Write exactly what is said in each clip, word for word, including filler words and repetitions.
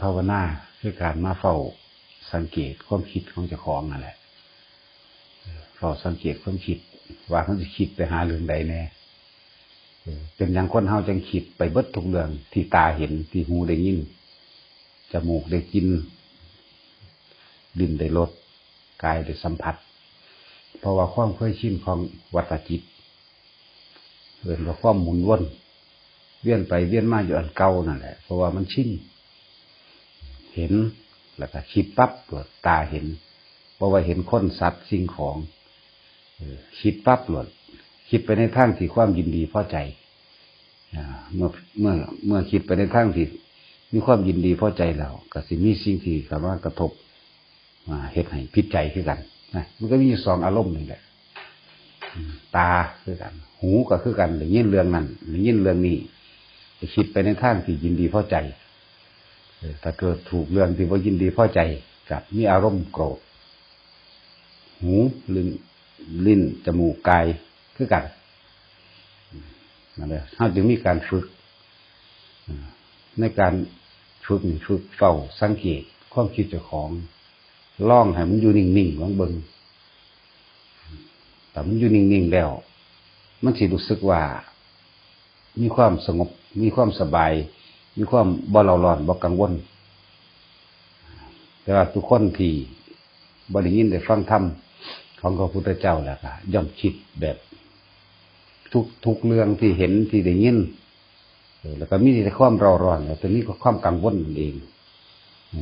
ภาวนาคือการมาเฝ้าสังเกตความคิดของเจ้าของนั่นแหละ เฝ้าสังเกตความคิด ว่ามันสิคิดไปหาเรื่องใดแน่ เออ เป็นหยังคนเฮาจังคิดไปเบิดทุกเรื่องที่ตาเห็น ที่หูได้ยิน จมูกได้กลิ่น ลิ้นได้รส กายได้สัมผัส เพราะว่าความเคยชินของวัฏจิต เอิ้นว่าความหมุนวน เวียนไปเวียนมาอยู่อันเก่านั่นแหละ เพราะว่ามันชิน เห็น แล้วก็คิดปั๊บ ตาเห็น บ่ว่าเห็นคนสัตว์สิ่งของ เออ คิดปั๊บโลด คิดไปในทางที่ความยินดีพอใจ อ่า เมื่อ เมื่อ เมื่อคิดไปในทางที่มีความยินดีพอใจแล้ว ก็สิมีสิ่งที่เข้ามากระทบ อ่า เฮ็ดให้ผิดใจคือกันนะ มันก็มีอยู่สองอารมณ์นี่แหละ อืม ตาคือกัน หูก็คือกัน ได้ยินเรื่องนั้น ได้ยินเรื่องนี้ ไปคิดไปในทางที่ยินดีพอใจ เออ ถ้าเกิดถูกเรื่องที่บ่ยินดีพอใจ ก็มีอารมณ์โกรธ หู ลิ้น ลิ้น จมูก กาย คือกัน นั่นแหละ เราจึงมีการฝึก อ่า ในการฝึกนี่ ฝึกเฝ้าสังเกตความคิดเจ้าของ ลองให้มันอยู่นิ่งๆ ลองเบิ่ง แต่มันอยู่นิ่งๆ แล้ว มันสิรู้สึกว่า มีความสงบ มีความสบาย มีความบ่เร่าร้อน บ่กังวล แต่ว่าทุกคนที่บ่ได้ยินได้ฟังธรรมของพระพุทธเจ้าแล้วก็ย่อมคิดแบบ ทุก ทุกเรื่องที่เห็นที่ได้ยิน เออ แล้วก็มีแต่ความเร่าร้อน แล้วก็มีความกังวลนั่นเอง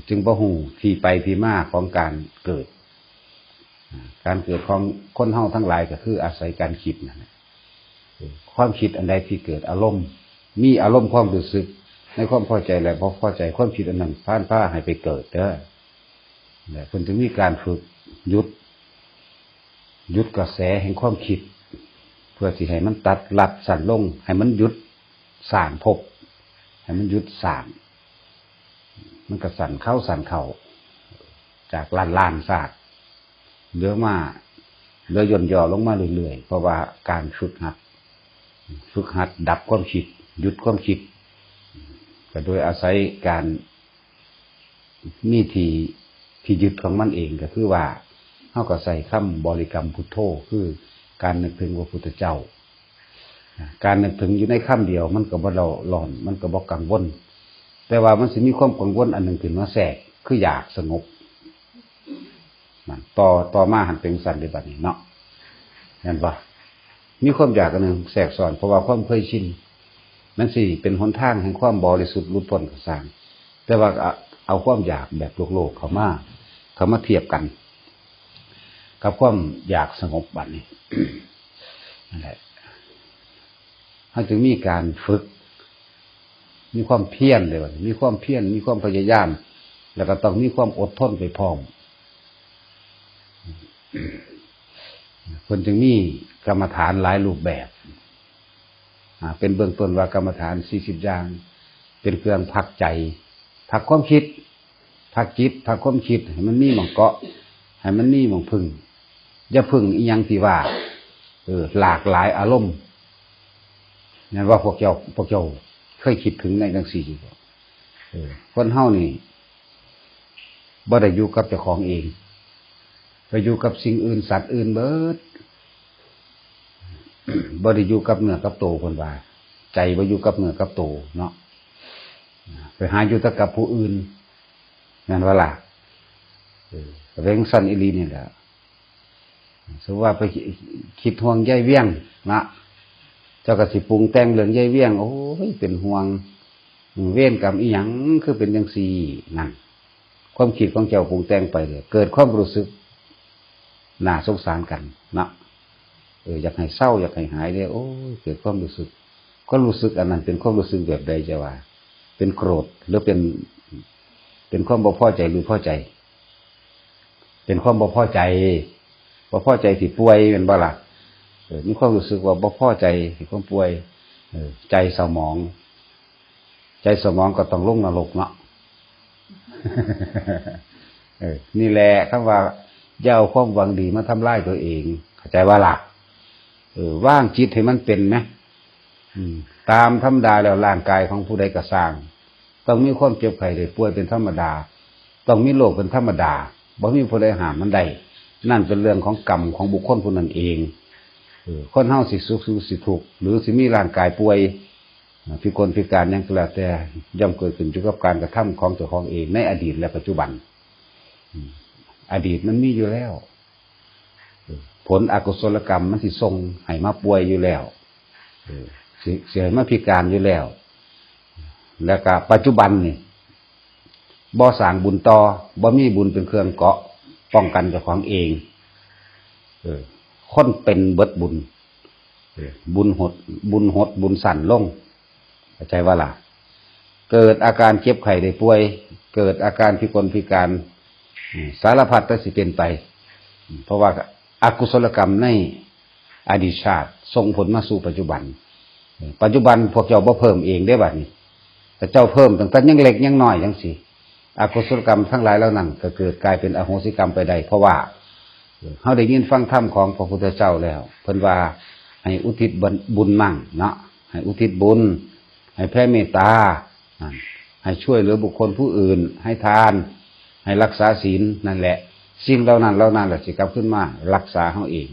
จึงบ่ฮู้ที่ไปที่มาของการเกิด อ่า การเกิดของคนเฮาทั้งหลายก็คืออาศัยการคิดนั่นแหละ เออ ความคิดอันใดที่เกิดอารมณ์ มีอารมณ์ความรู้สึกในความพอใจและบ่พอใจ ความคิดอันนั้นพา พาให้ไปเกิดเด้อ และเพิ่นจึงมีการฝึกหยุด หยุดกระแสแห่งความคิด เพื่อสิให้มันตัดรัดสั้นลง ให้มันหยุดสร้างภพ ให้มันหยุดสร้าง มันก็สั้นเข้าสั้นเข้า จากล้านล้านชาติ เหลือมา เหลือย่นย่อลงมาเรื่อยๆ เพราะว่าการฝึกหัด ฝึกหัดดับความคิด หยุดความคิด ก็โดยอาศัยการ มีที่ ที่ยึดของมันเอง ก็คือว่า เฮาก็ใส่คำบริกรรมพุทโธ คือการนึกถึงพระพุทธเจ้า การนึกถึงอยู่ในคำเดียว มันก็บ่เร่าร้อน มันก็บ่กังวล แต่ว่ามันสิมีความกังวลอันหนึ่งขึ้นมาแทรก คืออยากสงบ นั่น ต่อ ต่อมาหันเป็นสันเดบัดนี้เนาะ แม่นบ่ มีความอยากอันหนึ่งแทรกซ้อน เพราะว่าความเคยชิน มันสิเป็นหนทางแห่งความบริสุทธิ์หลุดพ้นก็ซ่าง แต่ว่าเอา เอาความอยากแบบโลกๆ เข้ามา เข้ามาเทียบกัน กับความอยากสงบบัดนี้ นั่นแหละ เฮาจึงมีการฝึก มีความเพียรเลยบัดนี้ มีความเพียร มีความพยายาม แล้วก็ต้องมีความอดทนไปพร้อม เพิ่นจึงมีกรรมฐานหลายรูปแบบ อ่า เป็นเบื้องต้นว่ากรรมฐานสี่สิบอย่าง เป็นเครื่องพักใจ พักความคิด พักจิต พักความคิด ให้มันมีหม่องเกาะ ให้มันมีหม่องพึ่ง อย่าพึ่งอีหยังที่ว่า เออ หลากหลายอารมณ์ นั่นว่าพวกเจ้า พวกเจ้าเคยคิดถึงในจังซี่อยู่บ่ เออ คนเฮานี่ บ่ได้อยู่กับเจ้าของเอง ไปอยู่กับสิ่งอื่นสัตว์อื่นเบิด บ่ได้อยู่กับเนื้อกับโต เพิ่นว่า ใจบ่อยู่กับเนื้อกับโตเนาะ ไปหาอยู่แต่กับผู้อื่น แม่นบ่ล่ะ เออ ก็เป็นจั่งซั้นอีหลีนี่แหละ สมมุติว่าไปคิดห่วงใยเวียงนะ เจ้าก็สิปรุงแต่งเรื่องใยเวียง โอ้ย เป็นห่วง อืม เวรกรรมอีหยังคือเป็นจังซี่ นั่น ความคิดของเจ้าปรุงแต่งไปเลย เกิดความรู้สึกน่าสงสารกันนะ เออ อยากให้เศร้า อยากให้หายเลย โอ้ย เกิดความรู้สึก ความรู้สึกอันนั้นเป็นความรู้สึกแบบใดเจ้าว่า เป็นโกรธ หรือเป็น เป็นความบ่พอใจหรือพอใจ เป็นความบ่พอใจ บ่พอใจที่ป่วยแม่นบ่ล่ะ เออ มีความรู้สึกว่าบ่พอใจที่ความป่วย เออ ใจเศร้าหมอง ใจเศร้าหมองก็ต้องลงนรกเนาะ เออ นี่แหละคำว่าอย่าเอาความหวังดีมาทำลายตัวเอง เข้าใจบ่ล่ะ เออ วางจิตให้มันเป็นนะ อืม ตามธรรมดาแล้วร่างกายของผู้ใดก็ซ่าง ต้องมีความเจ็บไข้ได้ป่วยเป็นธรรมดา ต้องมีโรคเป็นธรรมดา บ่มีผู้ใดห้ามมันได้ นั่นเป็นเรื่องของกรรมของบุคคลผู้นั้นเอง เออ คนเฮาสิสุขหรือสิทุกข์ หรือสิมีร่างกายป่วย อ่า พิกลพิการหยังก็แล้วแต่ ย่อมเกิดขึ้นอยู่กับการกระทำของเจ้าของเองในอดีตและปัจจุบัน อืม อดีตมันมีอยู่แล้ว เออ ผลอกุศลกรรมมันสิส่งให้มาป่วยอยู่แล้ว เออ สิ สิให้มาพิการอยู่แล้ว แล้วก็ปัจจุบันนี่ บ่สร้างบุญต่อ บ่มีบุญเป็นเครื่องเกราะป้องกันเจ้าของเอง เออ คนเป็นเบิดบุญ เออ บุญหด บุญหด บุญสั้นลง เข้าใจว่าล่ะ เกิดอาการเจ็บไข้ได้ป่วย เกิดอาการพิกลพิการ อืม สารพัดแต่สิเป็นไป อืม เพราะว่าอกุศลกรรมในอดีตชาติส่งผลมาสู่ปัจจุบัน เออ ปัจจุบันพวกเจ้าบ่เพิ่มเองเด้บัดนี้ แต่เจ้าเพิ่มตั้งแต่ยังเล็กยังน้อยจังซี้ อกุศลกรรมทั้งหลายเหล่านั้นก็เกิดกลายเป็นอโหสิกรรมไปได้ เพราะว่า เออ เฮาได้ยินฟังธรรมของพระพุทธเจ้าแล้ว เพิ่นว่าให้อุทิศบุญ บุญมั่งเนาะ ให้อุทิศบุญ ให้แผ่เมตตา นั่น ให้ช่วยเหลือบุคคลผู้อื่น ให้ทาน ให้รักษาศีล นั่นแหละ สิ่งเหล่านั้น เหล่านั้นแหละสิกลับขึ้นมารักษาเฮาเอง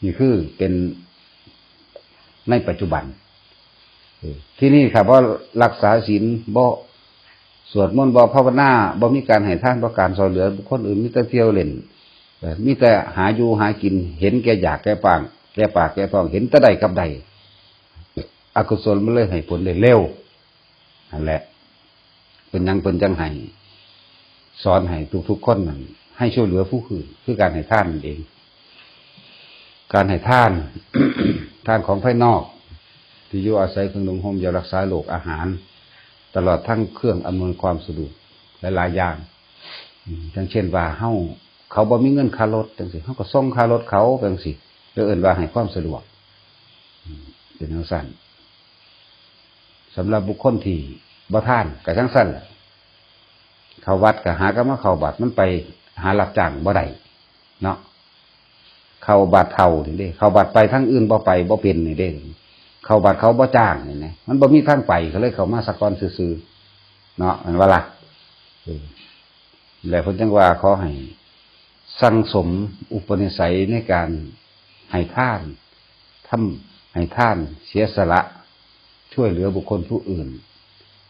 นี่คือเป็นในปัจจุบัน เออ ทีนี้ครับ ว่ารักษาศีล บ่สวดมนต์ บ่ภาวนา บ่มีการให้ทาน บ่การช่วยเหลือคนอื่น มีแต่เที่ยวเล่น เออ มีแต่หาอยู่หากิน เห็นแก่อยากแก่ปาก แก่ปากแก่ท้อง เห็นแต่ได้กับได้ อกุศลมันเลยให้ผลได้เร็ว นั่นแหละ เป็นหยังเพิ่นจังให้ สอนให้ทุกๆคนนั่น ให้ช่วยเหลือผู้อื่น คือการให้ทานนั่นเอง การให้ทาน ทานของภายนอก ที่อยู่อาศัย เครื่องนุ่งห่มยารักษาโรค อาหาร ตลอดทั้งเครื่องอำนวยความสะดวกหลายๆอย่าง อืม อย่างเช่นว่าเฮา เขาบ่มีเงินค่ารถจังซี้ เฮาก็ส่งค่ารถเขาจังซี้ แล้วเอิ้นว่าให้ความสะดวก อืม เป็นจังซั่น สำหรับบุคคลที่บ่ทานก็จังซั่นแหละ เข้าวัดก็หาก็มาเข้าวัด มันไปหารับจ้างบ่ได้เนาะ เข้าวัดเฒ่านี่เด้ เข้าวัดไปทางอื่นบ่ไปบ่เป็นนี่เด้ เข้าวัดเขาบ่จ้างนี่นะ มันบ่มีทางไป ก็เลยเข้ามาซะก่อนซื่อๆ เนาะ แม่นบ่ล่ะ เออ แล้วเพิ่นจังว่าขอให้สั่งสมอุปนิสัยในการให้ทาน ทำให้ทาน เสียสละ ช่วยเหลือบุคคลผู้อื่น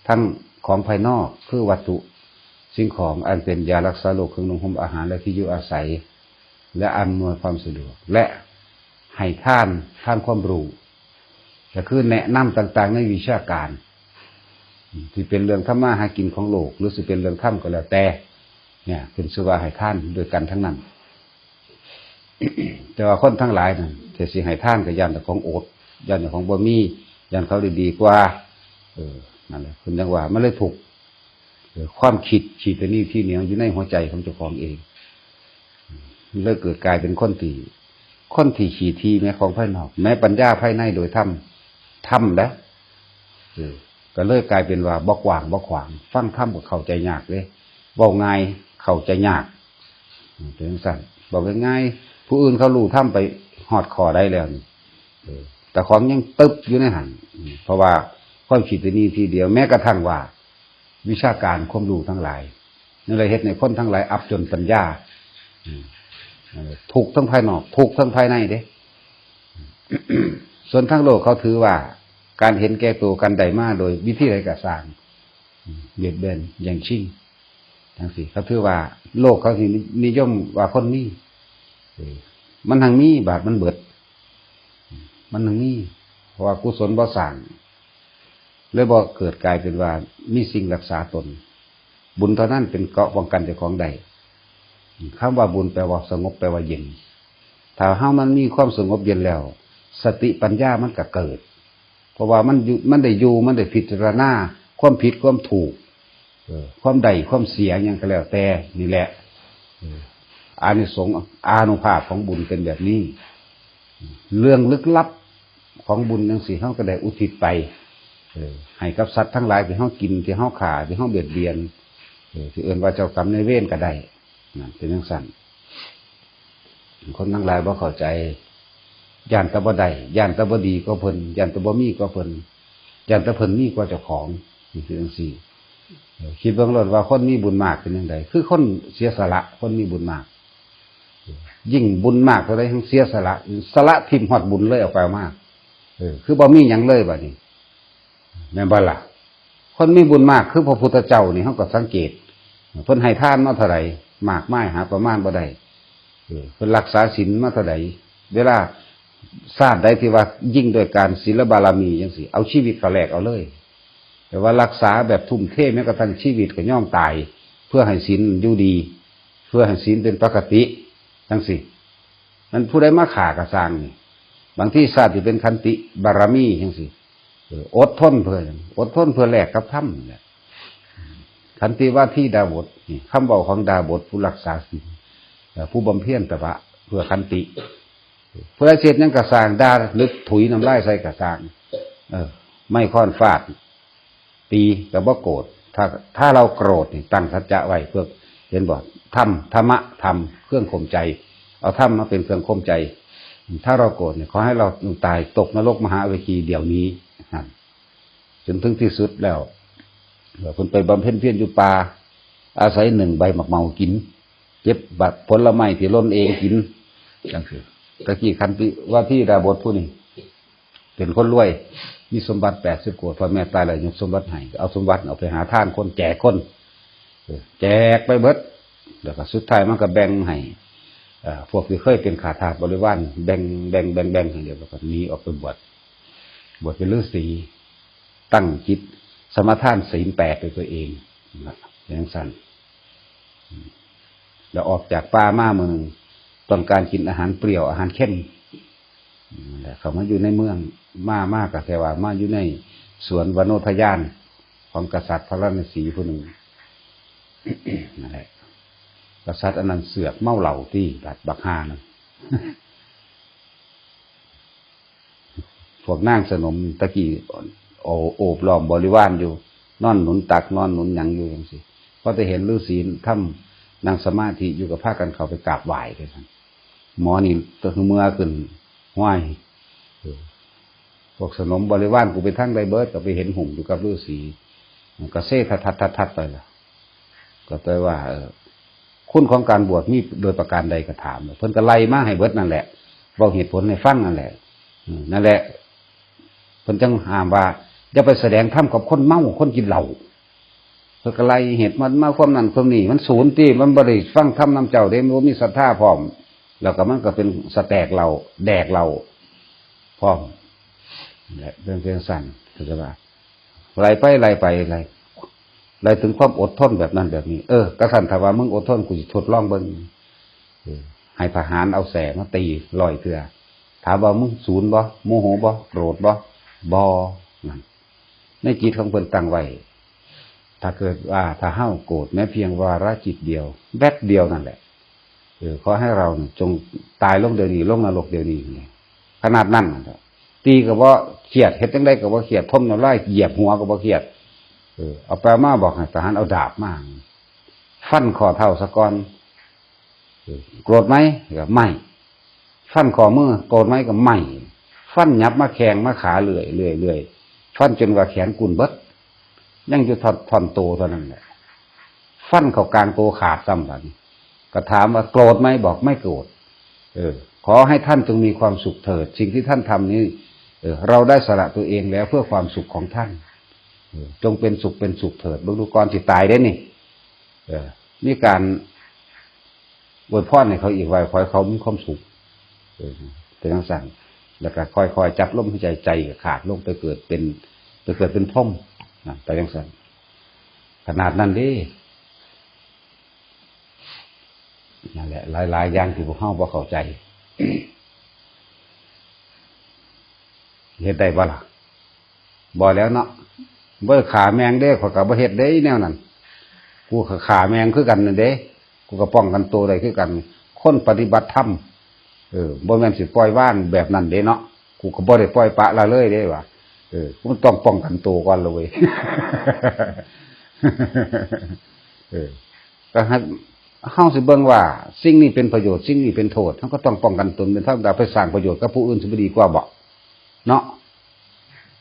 ทั้งของภายนอกคือวัตถุสิ่งของอันเป็นยารักษาโรค เครื่องนุ่งห่มอาหาร และที่อยู่อาศัย และอำนวยความสะดวก และให้ทานทางความรู้ ก็คือแนะนำต่างๆในวิชาการ ที่เป็นเรื่องทำมาหากินของโลก หรือสิเป็นเรื่องธรรมก็แล้วแต่ เนี่ย ขึ้นชื่อว่าให้ทานด้วยกันทั้งนั้น แต่ว่าคนทั้งหลายนั่น ที่สิให้ทานก็ย้านเจ้าของอด ย้านเจ้าของบ่มี ย้านเขาได้ดีกว่า เออ นั่นแหละ เพิ่นจังว่ามันเลยทุกข์ เออ ความคิดขี้ตะหนี่ทีเหนียวอยู่ในหัวใจของเจ้าของเอง เลยเกิดกลายเป็นคนที่ คนที่ขี้ถี่แม้ของภายนอก แม้ปัญญาภายในโดยธรรม ธรรมแล้ว เออ ก็เลยกลายเป็นว่าบ่กว้างบ่ขวาง ฟังธรรมก็เข้าใจยากเด้ เว้าง่ายเข้าใจยาก อืม เป็นจังซั่น บอกง่ายๆ ผู้อื่นเขารู้ธรรมไปฮอดข้อใดแล้วนี่ เออ แต่ของยังตึบอยู่ในหั่น อืม เพราะว่าความคิดที่นี่ทีเดียว แม้กระทั่งว่าวิชาการความรู้ทั้งหลาย นี่เลยเฮ็ดให้คนทั้งหลายอับจนปัญญา อืม เออ ทุกข์ทั้งภายนอก ทุกข์ทั้งภายในเด้ ส่วนทางโลกเขาถือว่าการเห็นแก่ตัวกันได้มาโดยวิธีใดก็ซ่าง อืม เบียดเบียนแย่งชิงจังซี้ เขาถือว่าโลกเขาสินิยมว่าคนมี เออ มันหังมี บาดมันเบิด มันหังมี เพราะว่ากุศลบ่สร้าง เลยบ่เกิดกลายเป็นว่ามีสิ่งรักษาตน บุญเท่านั้นเป็นเกราะป้องกันเจ้าของได้ คำว่าบุญแปลว่าสงบ แปลว่าเย็น ถ้าเฮามันมีความสงบเย็นแล้ว สติปัญญามันก็เกิด เพราะว่ามันอยู่ มันได้อยู่ มันได้พิจารณาความผิดความถูก เออ ความได้ความเสียหยังก็แล้วแต่ นี่แหละ เออ อานิสงส์อานุภาพของบุญเป็นแบบนี้ เรื่องลึกลับของบุญจังซี้ เฮาก็ได้อุทิศไป เออ ให้กับสัตว์ทั้งหลายที่เฮากิน ที่เฮาฆ่า ที่เฮาเบียดเบียน เออ ที่เอิ้นว่าเจ้ากรรมนายเวรก็ได้ นั่นเป็นจังซั่น คนทั้งหลายบ่เข้าใจ ย้านแต่บ่ได้ ย้านแต่บ่ดีกว่าเพิ่น ย้านแต่บ่มีกว่าเพิ่น ย่านแต่เพิ่นมีกว่าเจ้าของ นี่คือจั่งซี้ เออ คิดเบิ่งโลดว่าคนมีบุญมากเป็นจั่งใด คือคนเสียสละ คนมีบุญมาก ยิ่งบุญมากเท่าใด ยิ่งเสียสละ สละถิ่มฮอดบุญเลย เอาไปเอามา เออ คือบ่มีหยังเลยบัดนี้ แม่นบ่ล่ะ คนมีบุญมากคือพระพุทธเจ้านี่ เฮาก็สังเกต เพิ่นให้ทานมาเท่าใด มากมายหาประมาณบ่ได้ เออ เพิ่นรักษาศีลมาเท่าใด เวลาชาติใดที่ว่ายิ่งด้วยการศีลบารมีจั่งซี้ เอาชีวิตเขาแลกเอาเลย แต่ว่ารักษาแบบทุ่มเทแม้กระทั่งชีวิตก็ยอมตาย เพื่อให้ศีลอยู่ดี เพื่อให้ศีลเป็นปกติ จั่งซี้ มันผู้ใดมาฆ่าก็ซ่างนี่ บางทีชาติที่เป็นขันติบารมีจั่งซี้ เออ อดทนเพื่อหยัง อดทนเพื่อแลกกับธรรมนี่แหละ ขันติวาทีดาบส นี่ คำเว้าของดาบสผู้รักษาศีล เอ่อ ผู้บำเพ็ญตบะเพื่อขันติ ผู้ใดเฮ็ดหยังก็ซ่าง ด่าหรือถุยน้ำลายใส่ก็ซ่าง เออ ไม้ค้อนฟาด ตีก็บ่โกรธ ถ้า ถ้าเราโกรธนี่ตั้งสัจจะไว้เพื่อ เห็นบ่ ธรรม ธรรมะ ธรรม เครื่องข่มใจ เอาธรรมมาเป็นเครื่องข่มใจ ถ้าเราโกรธเนี่ย ขอให้เราตายตกนรกมหาเวทีเดี๋ยวนี้ นั่น จนถึงที่สุดแล้ว เพิ่นไปบำเพ็ญเพียรอยู่ป่า อาศัยหนึ่งใบหมากเมากิน เก็บบักผลไม้ที่หล่นเองกิน จั่งซี้ ตะกี้ขันติวาทีดาบสผู้นี้ เป็นคนรวย มีสมบัติแปดสิบโกด พ่อแม่ตายแล้วยกสมบัติให้ เอาสมบัติเอาไปหาทานคน แจกคน เออ แจกไปเบิด แล้วก็สุดท้ายมันก็แบ่งให้ เอ่อ พวกที่เคยเป็นข้าทาสบริวาร แบ่ง แบ่ง แบ่ง แบ่งให้เรียบ แล้วก็หนีออกไปบวช บวชเป็นฤาษี ตั้งจิตสมาทานศีลแปดด้วยตัวเอง นะ อย่างนั้น แล้วออกจากป่ามามื้อหนึ่ง ต้องการกินอาหารเปรี้ยว อาหารเค็ม นั่นแหละ เข้ามาอยู่ในเมือง มา มาก็แค่ว่ามาอยู่ในสวนวโนทยานของกษัตริย์พาราณสีผู้หนึ่ง นั่นแหละ กษัตริย์อันนั้นเสือกเมาเหล้าตี้บัก บักห่านั่น พวกนางสนมตะกี้ โอ- โอบล้อมบริวารอยู่ นอนหนุนตัก นอนหนุนหยังอยู่จั่งซี้ พอแต่เห็นฤาษีทำนั่งสมาธิอยู่ ก็พากันเข้าไปกราบไหว้ด้วยกัน หมอนี่ก็คือเมือขึ้น ห้วย เออ พวกสนมบริวารกูไปทางใดเบิด ก็ไปเห็นหุ่มอยู่กับฤาษี ก็เซทัดทัดทัดทัดไปล่ะ ก็แปลว่า เออ คุณของการบวชมีโดยประการใดก็ถาม เพิ่นก็ไล่มาให้เบิดนั่นแหละ เว้าเหตุผลให้ฟังนั่นแหละ อืม นั่นแหละ เพิ่นจังห้ามว่า อย่าไปแสดงธรรมกับคนเมา คนกินเหล้า เพิ่นก็ไล่เหตุมันมาความนั้นความนี้ มันสูนติ มันบ่ได้ฟังธรรมนำเจ้าเด้ มันบ่มีศรัทธาพร้อม แล้วก็มันก็เป็นสแต็กเหล้า แดกเหล้าพร้อม และเป็นเพียงสั้น เข้าใจปะ ไล่ไป ไล่ไป ไล่ ไล่ถึงความอดทนแบบนั้นแบบนี้ เออ กะซั้นถ้าว่ามึงอดทน กูสิทดลองเบิ่ง เออ ให้ทหารเอาแส้มาตีร้อยเทื่อ ถามว่ามึงสูนบ่ โมโหบ่ โกรธบ่ บ่ นั่น ในจิตของเพิ่นตั้งไว้ ถ้าเกิดว่า ถ้าเฮาโกรธแม้เพียงวาระจิตเดียว แวบเดียวนั่นแหละ เออ ขอให้เราเนี่ยจงตายลงเดี๋ยวนี้ ลงนรกเดี๋ยวนี้ ขนาดนั้นน่ะ ตีก็บ่เครียด เฮ็ดจั่งใดก็บ่เครียด ถมน้ำลายเหยียบหัวก็บ่เครียด เออ เอาไปมาบอกให้ทหารเอาดาบมา ฟันข้อเท้าซะก่อน เออ โกรธไหม ก็ไม่ ฟันข้อมือ โกรธไหม ก็ไม่ ฟันหยับมาแข้งมาขาเรื่อยๆ เรื่อยๆ ฟันจนว่าแขนกุนเบิด ยังอยู่ท่อน ท่อนโตเท่านั้นแหละ ฟันเข้ากลางโตขาดซ้ำบัดนี้ ก็ถามว่าโกรธไหม บอกไม่โกรธ เออ ขอให้ท่านจงมีความสุขเถิด สิ่งที่ท่านทำนี้ เออ เราได้สละตัวเองแล้วเพื่อความสุขของท่าน เออ จงเป็นสุขเป็นสุขเถิด เบิ่งดูก่อนสิตายเด้นี่ เออ มีการอวยพรให้เขาอีกว่า ขอให้เขามีความสุข เออ เป็นจั่งซั่น แล้วก็ค่อยๆ จับลมหายใจ ใจก็ขาดลงไปเกิดเป็น ไปเกิดเป็นพรหมนะ ไปจั่งซั่น ขนาดนั้นเด้ นั่นแหละ หลายๆ อย่างที่พวกเฮาบ่เข้าใจ เฮ็ดได้บ่ล่ะ บ่แล้วเนาะ บ่ฆ่าแม่งเด้ ข้อยก็บ่เฮ็ดเด้แนวนั้น กูก็ฆ่าแม่งคือกันนั่นเด้ กูก็ป้องกันตัวได้คือกัน คนปฏิบัติธรรม เออ บ่แม่นสิปล่อยวางแบบนั้นเด้เนาะ กูก็บ่ได้ปล่อยปละละเลยเด้ว่า เออ กูต้องป้องกันตัวก่อนละเว้ย เออ ก็ให้เฮาสิเบิ่งว่าสิ่งนี้เป็นประโยชน์ สิ่งนี้เป็นโทษ เฮาก็ต้องป้องกันตนเป็นธรรมดา ไปสร้างประโยชน์กับผู้อื่นสิบ่ดีกว่าบ่ เนาะ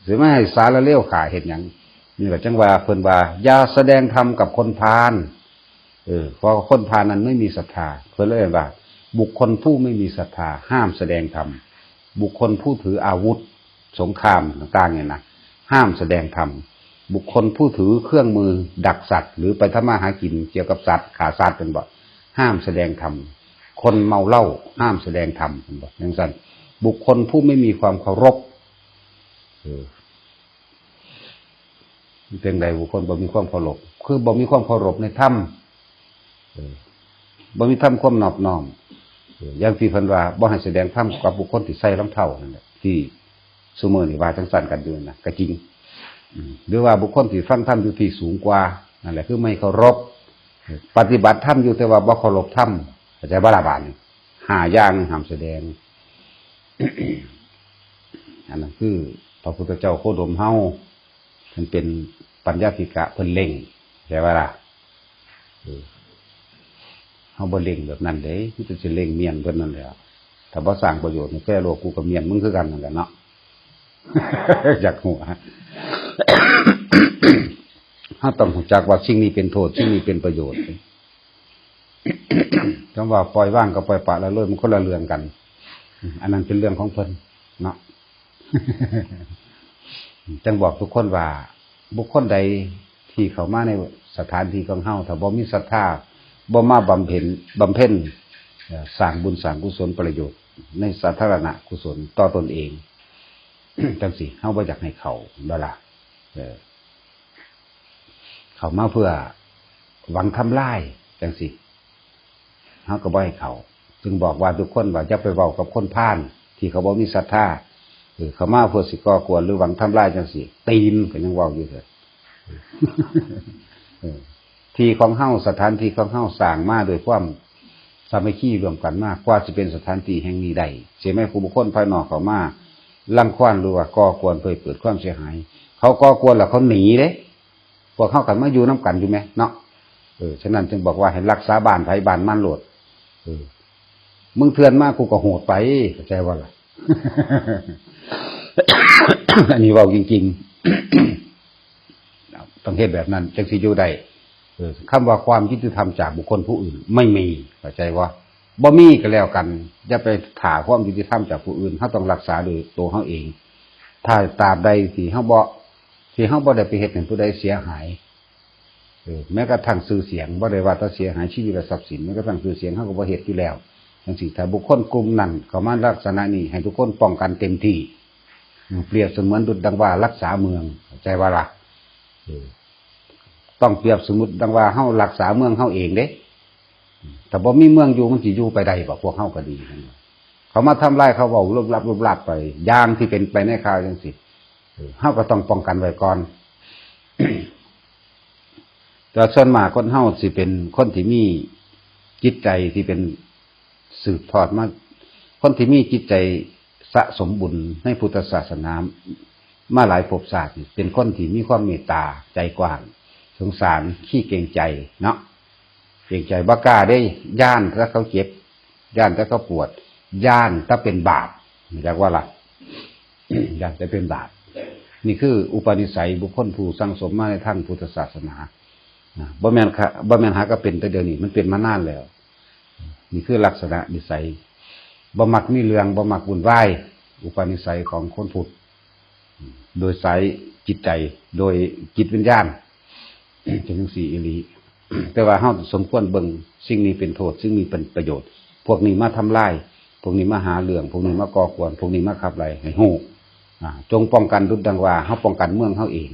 สิมาให้สารเลวฆ่าเฮ็ดหยัง? นี่แหละจังว่าเพิ่นว่า อย่าแสดงธรรมกับคนพาล เออ เพราะคนพาลนั้นไม่มีศรัทธา เพิ่นเลยว่า บุคคลผู้ไม่มีศรัทธา ห้ามแสดงธรรม บุคคลผู้ถืออาวุธสงครามต่างๆเนี่ยนะ ห้ามแสดงธรรม บุคคลผู้ถือเครื่องมือดักสัตว์ หรือไปทำมาหากินเกี่ยวกับสัตว์ ฆ่าสัตว์ เพิ่นบอก ห้ามแสดงธรรม คนเมาเหล้า ห้ามแสดงธรรม เพิ่นบอกจังซั่น บุคคลผู้ไม่มีความเคารพ เออ เป็นใดบุคคลบ่มีความเคารพ คือบ่มีความเคารพในธรรม เออ บ่มีธรรมความนอบน้อม เออ อย่างที่เพิ่นว่าบ่ให้แสดงธรรมกับบุคคลที่ใส่รองเท้านั่นแหละ ที่ซุมื้อนี้ว่าจังซั่นกันอยู่นะ ก็จริง อืม หรือว่าบุคคลที่ฟังธรรมอยู่ที่สูงกว่า นั่นแหละคือไม่เคารพ ปฏิบัติธรรมอยู่แต่ว่าบ่เคารพธรรม เข้าใจบ่ล่ะบาดนี้ ห้าอย่างห้ามแสดง อันนั้นคือพระพุทธเจ้าโคดมเฮา เพิ่นเป็นปัญญาธิกะ เพิ่นเร่ง เข้าใจบ่ล่ะ เออ เฮาบ่เร่งแบบนั้นเด้ มีแต่สิเร่งเมียนเพิ่นนั่นแหละ ถ้าบ่สร้างประโยชน์ให้แก่โลก กูก็เมียนมึงคือกันนั่นแหละเนาะ อยากหัว เฮาต้องรู้จักว่าสิ่งนี้เป็นโทษ สิ่งนี้เป็นประโยชน์ คำว่าปล่อยวางกับปล่อยปละละเลย มันคนละเรื่องกัน อันนั้นเป็นเรื่องของเพิ่นเนาะ จังบอกทุกคนว่า บุคคลใดที่เข้ามาในสถานที่ของเฮา ถ้าบ่มีศรัทธา บ่มาบำเพ็ญ บำเพ็ญ เอ่อ สร้างบุญสร้างกุศลประโยชน์ในสาธารณกุศลต่อตนเอง จังซี้ เฮาบ่อยากให้เข้า แม่นบ่ล่ะ เออ เข้ามาเพื่อหวังทำลายจังซี้ เฮาก็บ่ให้เข้า จึงบอกว่าทุกคนว่าอย่าไปเว้ากับคนพาลที่เขาบ่มีศรัทธา เออ เข้ามาเพื่อสิก่อกวนหรือหวังทำลายจังซี้ ตีนก็ยังเว้าอยู่เถอะ เออ ที่ของเฮา สถานที่ของเฮาสร้างมาด้วยความสามัคคีร่วมกันมา กว่าสิเป็นสถานที่แห่งนี้ได้ เสียแม้ผู้บุคคลภายนอกเข้ามารังควานหรือว่าก่อกวนเพื่อให้เกิดความเสียหาย เขาก่อกวนแล้วเขาหนีเด้ พวกเฮากันมาอยู่นำกันอยู่แหมเนาะ เออ ฉะนั้นจึงบอกว่าให้รักษาบ้านไผบ้านมันโลด เออ มึงเถื่อนมากูก็โหดไป เข้าใจบ่ล่ะ อันนี้เว้าจริงๆ ต้องเฮ็ดแบบนั้นจังสิอยู่ได้ เออ คำว่าความยุติธรรมจากบุคคลผู้อื่นไม่มี เข้าใจบ่ บ่มีก็แล้วกัน อย่าไปถ่าความยุติธรรมจากผู้อื่น เฮาต้องรักษาโดยตัวเฮาเอง ถ้าตราบใดที่เฮาบ่ ที่เฮาบ่ได้ไปเฮ็ดให้ผู้ใดเสียหาย เออ แม้กระทั่งชื่อเสียง บ่ได้ว่าแต่เสียหายชีวิตและทรัพย์สิน แม้กระทั่งชื่อเสียงเฮาก็บ่เฮ็ดอยู่แล้ว จังซี้ ถ้าบุคคลกลุ่มนั้นเข้ามาลักษณะนี้ ให้ทุกคนป้องกันเต็มที่ เปรียบเสมือนดุจดังว่ารักษาเมือง เข้าใจบ่ล่ะ เออ ต้องเปรียบสมมุติดังว่าเฮารักษาเมืองเฮาเองเด้ ถ้าบ่มีเมืองอยู่มันสิอยู่ไปได้บ่ พวกเฮาก็ดี เขามาทำลายเขาเว้าลบลับลบลับไป อย่างที่เป็นไปในข่าวจังซี้ เออ เฮาก็ต้องป้องกันไว้ก่อน แต่ส่วนมากคนเฮาสิเป็นคนที่มีจิตใจที่เป็นสืบทอดมา คนที่มีจิตใจสะสมบุญในพุทธศาสนามาหลายภพชาตินี่ เป็นคนที่มีความเมตตาใจกว้าง สงสาร ขี้เกรงใจเนาะ เกรงใจ บ่กล้าเด้ ย้านแต่เขาเจ็บ ย้านแต่เขาปวด ย้านแต่เป็นบาป รู้จักบ่ล่ะ ย้านแต่เป็นบาป นี่คืออุปนิสัยบุคคลผู้สั่งสมมาในทางพุทธศาสนา นะ บ่แม่นค่ะ บ่แม่นหากะเป็นแต่เดี๋ยวนี้ มันเป็นมานานแล้ว นี่คือลักษณะนิสัย บ่มักมีเรื่อง บ่มักวุ่นวาย อุปนิสัยของคนพุทธ โดยสายจิตใจ โดยจิตวิญญาณ เป็นจังซี่อีหลี แต่ว่าเฮาสมควรเบิ่ง สิ่งนี้เป็นโทษ สิ่งนี้เป็นประโยชน์ พวกนี้มาทำลาย พวกนี้มาหาเรื่อง พวกนี้มาก่อกวน พวกนี้มาขับไล่ ให้ฮู้ อ่า จงป้องกันดุจดังว่าเฮาป้องกันเมืองเฮาเอง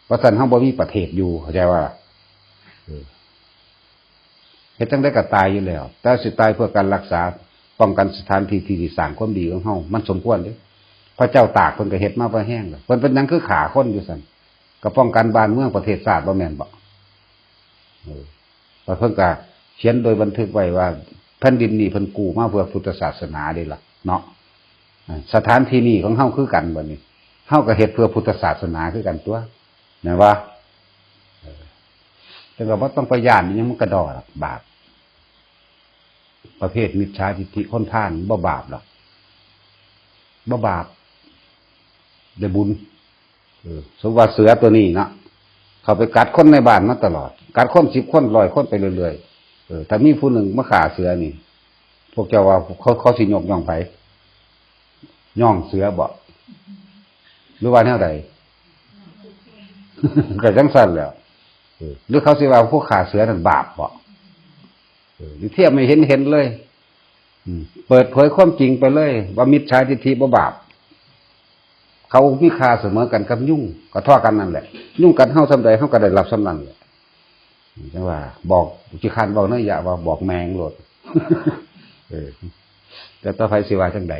บ่ซั้นเฮาบ่มีประเทศอยู่ เข้าใจบ่ล่ะ เออ เฮ็ดจั่งใดก็ตายอยู่แล้ว แต่สิตายเพื่อการรักษา ป้องกันสถานที่ที่สิสร้างความดีของเฮา มันสมควรเด้ พระเจ้าตากเพิ่นก็เฮ็ดมาพอแฮงแล้ว เพิ่นเป็นหยังคือฆ่าคนอยู่ซั่น ก็ป้องกันบ้านเมืองประเทศชาติบ่แม่นบ่ เออ แล้วเพิ่นก็เขียนโดยบันทึกไว้ว่า แผ่นดินนี้เพิ่นกู้มาเพื่อพุทธศาสนาเด้ล่ะเนาะ อ่า สถานที่นี้ของเฮาคือกันบัดนี้ เฮาก็เฮ็ดเพื่อพุทธศาสนาคือกันตั่ว แม่นบ่ เออ จั่งว่าบ่ต้องไปย้านอิหยัง มันกะด้อดอก บาป ประเภทมิจฉาทิฏฐิคนพาลบ่บาปดอก บ่บาป ได้บุญ เออ สมมุติว่าเสือตัวนี้เนาะ เขาไปกัดคนในบ้านมาตลอด กัดคนสิบคน ร้อยคนไปเรื่อยๆ เออ ถ้ามีผู้หนึ่งมาฆ่าเสือนี่ พวกเจ้าว่าเขา เขาสิยกย่องไผ ย่องเสือบ่ หรือว่าแนวใด ก็จั่งซั้นแหล้ว เออ หรือเขาสิว่าผู้ฆ่าเสือนั่นบาปบ่ เออ เทียบให้เห็นๆ เลย อืม เปิดเผยความจริงไปเลย ว่ามิจฉาทิฏฐิบ่บาป เขามีค่าเสมอกันกับยุง ก็เท่ากันนั่นแหละ ยุงกัดเฮาส่ำใด เฮาก็ได้รับส่ำนั้นแหละ จั่งว่า บอก ขี้คร้านบอกเนาะ อย่าว่าบอกแม่งโลด เออ แต่ต่อไปสิว่าจั่งใด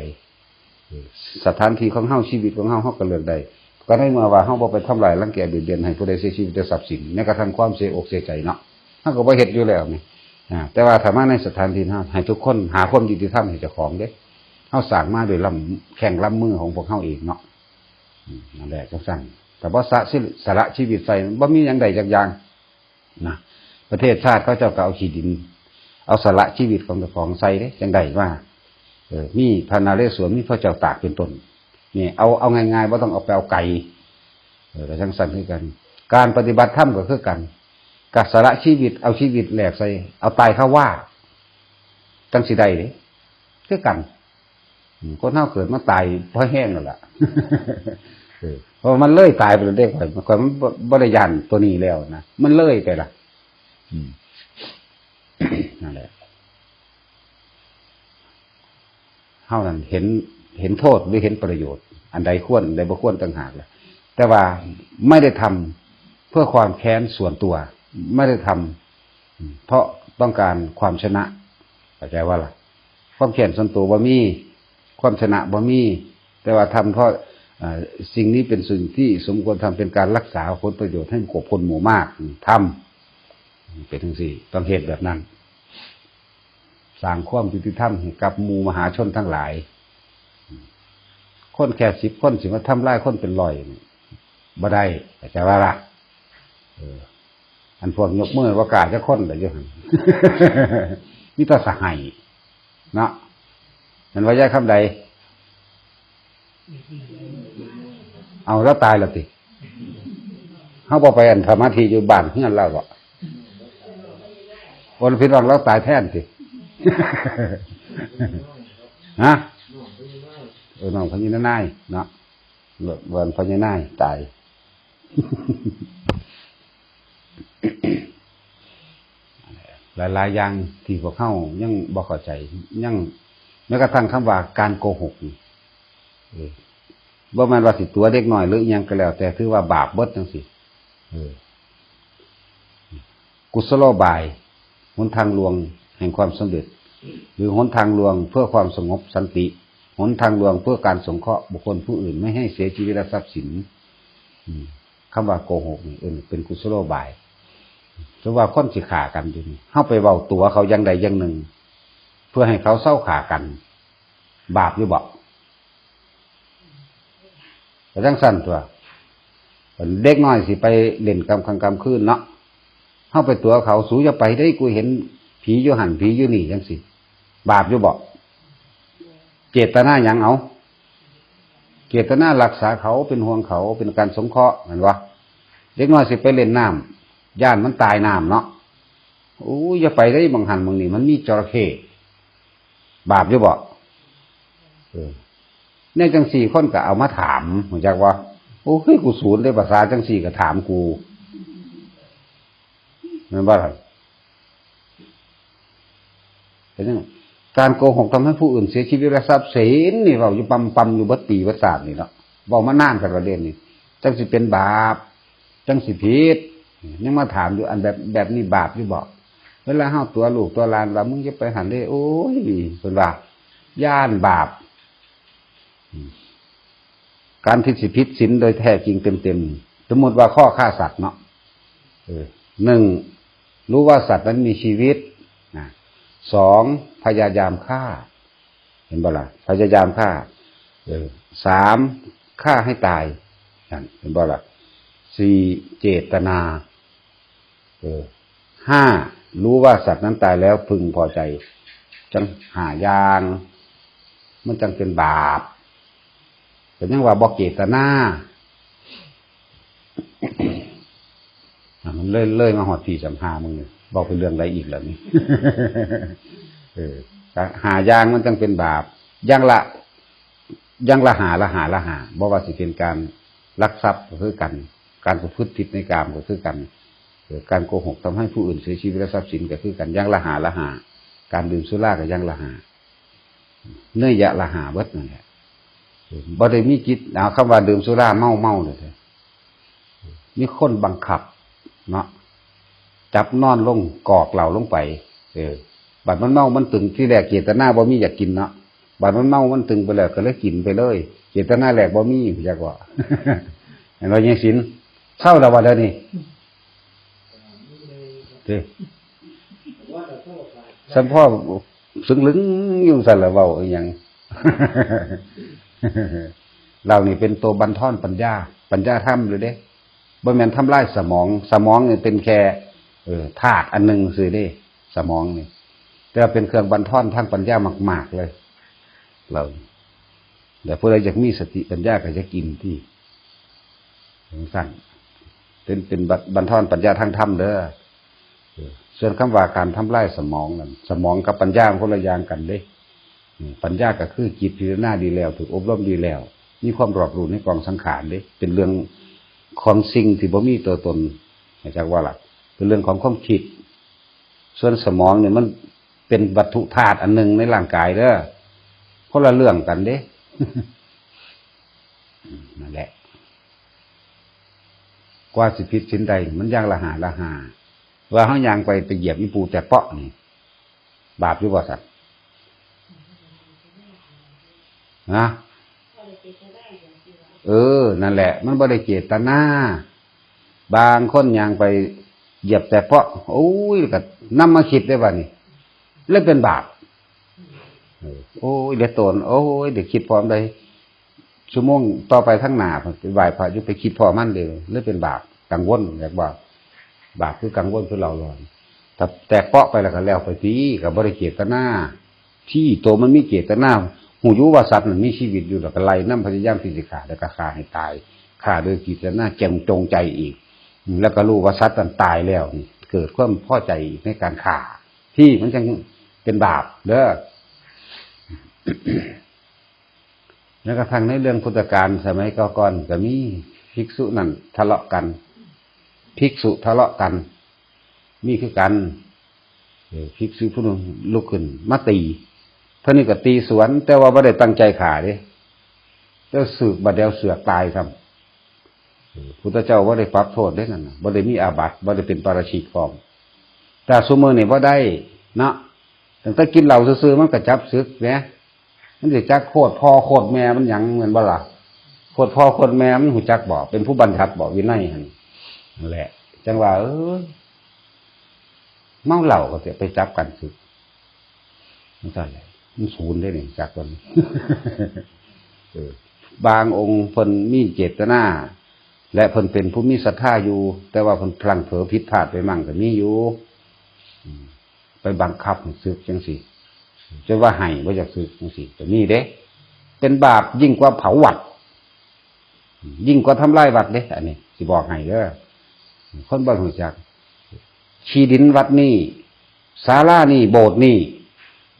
เออ สถานที่ของเฮา ชีวิตของเฮา เฮาก็เลือกได้ ก็ในเมื่อว่าเฮาบ่ไปทำลายรังแกเบียดเบียนให้ผู้ใดเสียชีวิตหรือทรัพย์สิน แม้กระทั่งความเสียอกเสียใจเนาะ เฮาก็บ่เฮ็ดอยู่แล้วนี่ อ่า แต่ว่าถ้ามาในสถานที่เฮา ให้ทุกคนหาความยุติธรรมให้เจ้าของเด้ เฮาสร้างมาด้วยลำแข้งลำมือของพวกเฮาเองเนาะ อืม นั่นแหละจั่งซั้น แต่บ่สละสิ สละชีวิตใส่ บ่มีหยังได้จักอย่าง นะ ประเทศชาติเขาเจ้าก็เอาขี้ดิน เอาสละชีวิตของเจ้าของใส่เด้ จั่งได้มา เออ มีพระนเรศวร มีพระเจ้าตากเป็นต้น นี่ เอา เอาง่ายๆ บ่ต้องเอาไปเอาไกล เออ ก็จั่งซั้นคือกัน การปฏิบัติธรรมก็คือกัน ก็สละชีวิต เอาชีวิตแลกใส่ เอาตายคาว่า จั่งสิได้เด้ คือกัน อืม คนเฮาเกิดมาตายพอแฮงแล้วล่ะ เออ เพราะมันเลยตายไปแล้วเด้ ข้อย ข้อยมันบ่ บ่ได้ย้านตัวนี้แล้วนะ มันเลยไปละ อืม นั่นแหละ เฮานั่นเห็น เห็นโทษหรือเห็นประโยชน์ อันใดควร อันใดบ่ควรต่างหากล่ะ แต่ว่าไม่ได้ทำเพื่อความแค้นส่วนตัว ไม่ได้ทำ อืม เพราะต้องการความชนะ เข้าใจว่าล่ะ ความแค้นส่วนตัวบ่มี ความชนะบ่มี แต่ว่าทำเพราะ เอ่อ สิ่งนี้เป็นสิ่งที่สมควรทำ เป็นการรักษาผลประโยชน์ให้กับคนหมู่มาก อืม ทำ เป็นจั่งซี้ ต้องเฮ็ดแบบนั้น สร้างความยุติธรรมให้กับหมู่มหาชนทั้งหลาย คนแค่สิบคนสิมาทำลายคนเป็นร้อยนี่ บ่ได้ เข้าใจว่าล่ะ เออ อันพวกยกมือว่ากล้าจักคนล่ะอยู่หั่น มีแต่สหายเนาะ แม่นว่ายายคำใด เอาแล้วตายแล้วติ เฮาบ่ไปอันสมาธิอยู่บ้านเฮือนลาวบ่ โอ้ ผิดหวังลาวตายแทนติ ฮะ เออ น้องพญานายเนาะ วันพญานายตาย หลายๆ อย่างที่พวกเฮายังบ่เข้าใจ ยัง แม้กระทั่งคำว่าการโกหกนี่ เออ บ่แม่นว่าสิตั๋วเด็กน้อยหรืออิหยังก็แล้วแต่ ถือว่าบาปเบิดจั่งซี้ เออ กุศโลบาย หนทางลวงแห่งความสำเร็จ หรือหนทางลวงเพื่อความสงบสันติ หนทางลวงเพื่อการสงเคราะห์บุคคลผู้อื่นไม่ให้เสียชีวิตและทรัพย์สิน อืม คำว่าโกหกนี่ เออ เป็นกุศโลบาย สมมุติว่าคนสิฆ่ากันอยู่นี่ เฮาไปเว้าตั๋วเขาอย่างใดอย่างหนึ่ง เพื่อให้เขาเซาฆ่ากัน บาปอยู่บ่ ก็จั่งซั้นตั่ว เด็กน้อยสิไปเล่นกลางค่ำกลางคืนเนาะ เฮาไปตั๋วเขา สูอย่าไปเด้ กูเห็นผีอยู่หั่นผีอยู่นี่จั่งซี้ บาปอยู่บ่ เจตนาหยังเอา เจตนารักษาเขา เป็นห่วงเขา เป็นการสงเคราะห์ แม่นบ่ เด็กน้อยสิไปเล่นน้ำ ย้านมันตายน้ำเนาะ โอ้ย อย่าไปเด้ หม่องหั่นหม่องนี่มันมีจระเข้ บาปอยู่บ่ เออ แนวจั่งซี้คนก็เอามาถาม รู้จักบ่ โอ้ย กูสูนเด้ ภาษาจั่งซี้ก็ถามกู แม่นบ่ล่ะ เป็นจั่ง การโกหกทำให้ผู้อื่นเสียชีวิตและทรัพย์สินนี่ เว้าอยู่ปำๆ อยู่เบิดปีเบิดชาตินี่เนาะ เว้ามานานคักแล้วเด้นี่ จั่งสิเป็นบาป จั่งสิผิด ยังมาถามอยู่ อันแบบ แบบนี้บาปอยู่บ่ เวลาเฮาตั๋วลูกตั๋วหลานว่า มึงอย่าไปหั่นเด้ โอ้ย เพิ่นว่า ย้านบาป อืม การที่สิผิดศีลโดยแท้จริงเต็มๆ สมมุติว่าข้อฆ่าสัตว์เนาะ เออ หนึ่ง รู้ว่าสัตว์นั้นมีชีวิต นะ สอง พยายามฆ่า เห็นบ่ล่ะ พยายามฆ่า เออ สาม ฆ่าให้ตาย นั่น เห็นบ่ล่ะ สี่ เจตนา เออ ห้า รู้ว่าสัตว์นั้นตายแล้วพึงพอใจ จั่งห้าอย่าง มันจั่งเป็นบาป ก็ยังว่าบ่เจตนา มันเลยเลยมาฮอดที่สำหามึงเนี่ย เว้าเป็นเรื่องใดอีกล่ะนี่ เออ ห้าอย่างมันจั่งเป็นบาป อย่างละ อย่างละห้า ละห้า ละห้า บ่ว่าสิเป็นการลักทรัพย์ก็คือกัน การประพฤติผิดในกามก็คือกัน เออ การโกหกทำให้ผู้อื่นเสียชีวิตและทรัพย์สินก็คือกัน อย่างละห้า ละห้า การดื่มสุราก็อย่างละห้า เนยยะละห้าเบิดนั่นแหละ เออ บ่ได้มีจิต เอาคำว่าดื่มสุราเมา เมาเลยเด้อ มีคนบังคับเนาะ จับนอนลงกอกเหล้าลงไป เออ บัดมันเมามันตึง ทีแรกเจตนาบ่มีอยากกินเนาะ บัดมันเมามันตึงไปแล้วก็เลยกินไปเลย เจตนาแรกบ่มี จักว่า เห็นบ่ ยังสิน เศร้าแล้วว่าเดี๋ยวนี้ เด้อ สัมพ่อสึงลึงอยู่ซั่นล่ะ เว้าอีหยัง เหล้านี่เป็นตัวบั่นทอนปัญญา ปัญญาธรรมเลยเด้ บ่แม่นทำลายสมอง สมองนี่เป็นแค่ เอ่อ ธาตุอันหนึ่งซื่อเด้ สมองนี่ แต่ว่าเป็นเครื่องบั่นทอนทางปัญญามากๆเลย เหล้านี่ แต่ผู้ใดอยากมีสติปัญญาก็อย่ากินติ จั่งซั้น เป็น เป็นบั่น บั่นทอนปัญญาทางธรรมเด้อ เออ ส่วนคำว่าการทำลายสมองนั่น สมองกับปัญญามันคนละอย่างกันเด้ อืม ปัญญาก็คือจิตพิจารณาดีแล้ว ถูกอบรมดีแล้ว มีความรอบรู้ในกองสังขารเด้ เป็นเรื่องของสิ่งที่บ่มีตัวตน เข้าใจว่าล่ะ เป็นเรื่องของความคิด ส่วนสมองเนี่ยมันเป็นวัตถุธาตุอันหนึ่งในร่างกายเด้อ คนละเรื่องกันเด้ นั่นแหละ กว่าสิผิดศีลได้ มันอย่างละห้า ละห้า ว่าเฮาย่างไป ไปเหยียบอีปูแต่เปาะนี่ บาปอยู่บ่สัตว์ นะ เออ นั่นแหละ มันบ่ได้เจตนา บางคนย่างไปเหยียบแต่เปาะ โอ้ย ก็นำมาคิดได้บัดนี้ เลยเป็นบาป เออ โอ้ย เดี๋ยวตน โอ้ย เดี๋ยวคิดพร้อมได้ ชั่วโมงต่อไปข้างหน้า ไปไหว้พระอยู่ ไปคิดพอมันเลย เลยเป็นบาป กังวล อยากว่า บาปคือกังวล คือเร่าร้อน แต่แตกเปาะไปแล้วก็แล้วไปติ ก็บ่ได้เจตนา ที่ตัวมันมีเจตนา ฮู้อยู่ว่าสัตว์มันมีชีวิตอยู่ แล้วก็ไล่นำ พยายามที่สิฆ่า แล้วก็ฆ่าให้ตาย ฆ่าโดยเจตนาแจ่มจงใจอีก แล้วก็รู้ว่าสัตว์นั้นตายแล้วนี่ เกิดความพอใจอีกในการฆ่า ที่มันจั่งเป็นบาปเด้อ แล้วกระทั่งในเรื่องพุทธกาลสมัยก่อนก็มี ภิกษุนั่นทะเลาะกัน ภิกษุทะเลาะกัน มีคือกัน เออ ภิกษุผู้หนึ่งลุกขึ้นมาตี เท่านี้ก็ตีสวน แต่ว่าบ่ได้ตั้งใจฆ่าเด้ แต่เสือกบาดเดียวเสือกตายซ้ำ เออ พุทธเจ้าบ่ได้ปรับโทษเด้นั่นน่ะ บ่ได้มีอาบัติ บ่ได้เป็นปาราชิกพร้อม แต่ซุมื้อนี่บ่ได้เนาะ ตั้งแต่กินเหล้าซื่อๆ มันก็จับเสือกแหม มันสิจักโคตรพ่อโคตรแม่มันหยังแม่นบ่ล่ะ โคตรพ่อโคตรแม่มันฮู้จักบ่ เป็นผู้บัญญัติบ่ วินัยหั่น นั่นแหละ จั่งว่า เออ เมาเหล้าก็สิไปจับกันเสือก จั่งซั้นแหละ มันศูนย์เด้นี่ จักคน เออ บางองค์เพิ่นมีเจตนา และเพิ่นเป็นผู้มีศรัทธาอยู่ แต่ว่าเพิ่นพลั้งเผลอผิดพลาดไปมั่งก็มีอยู่ อืม ไปบังคับให้เสือกจั่งซี้ จะว่าให้บ่อยากเสือกจั่งซี้ก็มีเด้ เป็นบาปยิ่งกว่าเผาวัด ยิ่งกว่าทำลายวัดเด้ อันนี้สิบอกให้เด้อ คนบ่ฮู้จัก ขี้ดินวัดนี่ ศาลานี่ โบสถ์นี่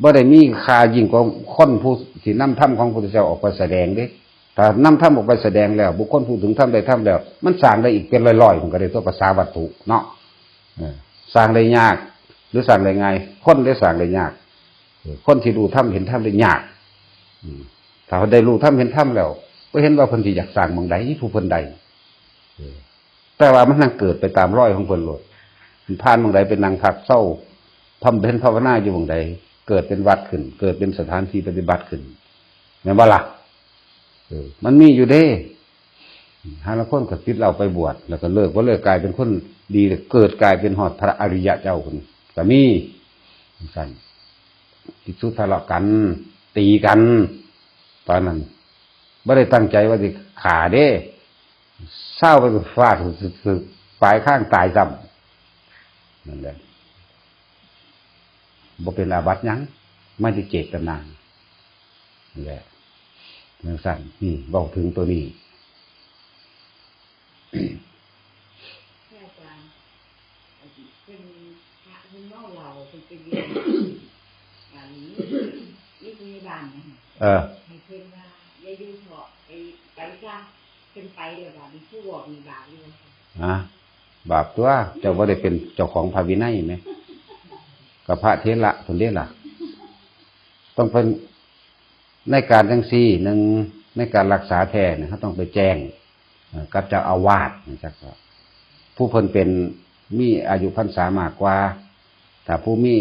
บ่ได้มีค่ายิ่งกว่าคนผู้ที่นำธรรมของพระพุทธเจ้าออกไปแสดงเด้ ถ้านำธรรมออกไปแสดงแล้ว บุคคลผู้ถึงธรรมได้ธรรมแล้ว มันสร้างได้อีกเป็นร้อยๆ มันก็ได้ตัวภาษาวัตถุเนาะ เออ สร้างได้ยาก หรือสร้างได้ง่าย คนได้สร้างได้ยาก เออ คนที่รู้ธรรมเห็นธรรมได้ยาก อืม ถ้าได้รู้ธรรมเห็นธรรมแล้ว ก็เห็นว่าเพิ่นสิอยากสร้างหม่องใด ผู้เพิ่นใด เออ แต่ว่ามันนั่งเกิดไปตามรอยของเพิ่นโลด มันผ่านหม่องใดไปนั่งพักเซา บำเพ็ญภาวนาอยู่หม่องใด เกิดเป็นวัดขึ้น เกิดเป็นสถานที่ปฏิบัติขึ้น แม่นบ่ล่ะ เออ มันมีอยู่เด้ หาลางคนก็ติดเหล้าไปบวช แล้วก็เลิก บ่เลิกกลายเป็นคนดี เกิดกลายเป็นฮอดพระอริยะเจ้าพุ้น ก็มี จั่งซั้น ภิกษุทะเลาะกัน ตีกัน ตอนนั้น บ่ได้ตั้งใจว่าสิฆ่าเด้ เซาไปฟาด ปลายคางตายซ้ำ นั่นแหละ บ่เป็นอาบัติหยัง ไม่ได้เจตนา นั่นแหละ จั่งซั้น นี่ เว้าถึงตัวนี้ พระอาจารย์ เพิ่นพระเพิ่นเมาเหล้าเพิ่นไปเรียน อันนี้นี่พยาบาลนะคะ เออ ให้เพิ่นว่าอย่าอยู่เถาะไปไปซะ เพิ่นไปแล้วบาดนี้ผู้บอกนี่บาปอยู่ ฮะ บาปตัว เจ้าบ่ได้เป็นเจ้าของพระวินัยไหม กับพระเถระคนเดียวล่ะ ต้องเป็น ในการจังซี่หนึ่ง ในการรักษาแท้เนี่ยเขาต้องไปแจ้ง เอ่อกับเจ้าอาวาสนะจ๊ะ ผู้เพิ่นเป็นมีอายุพรรษามากกว่า ถ้าผู้มี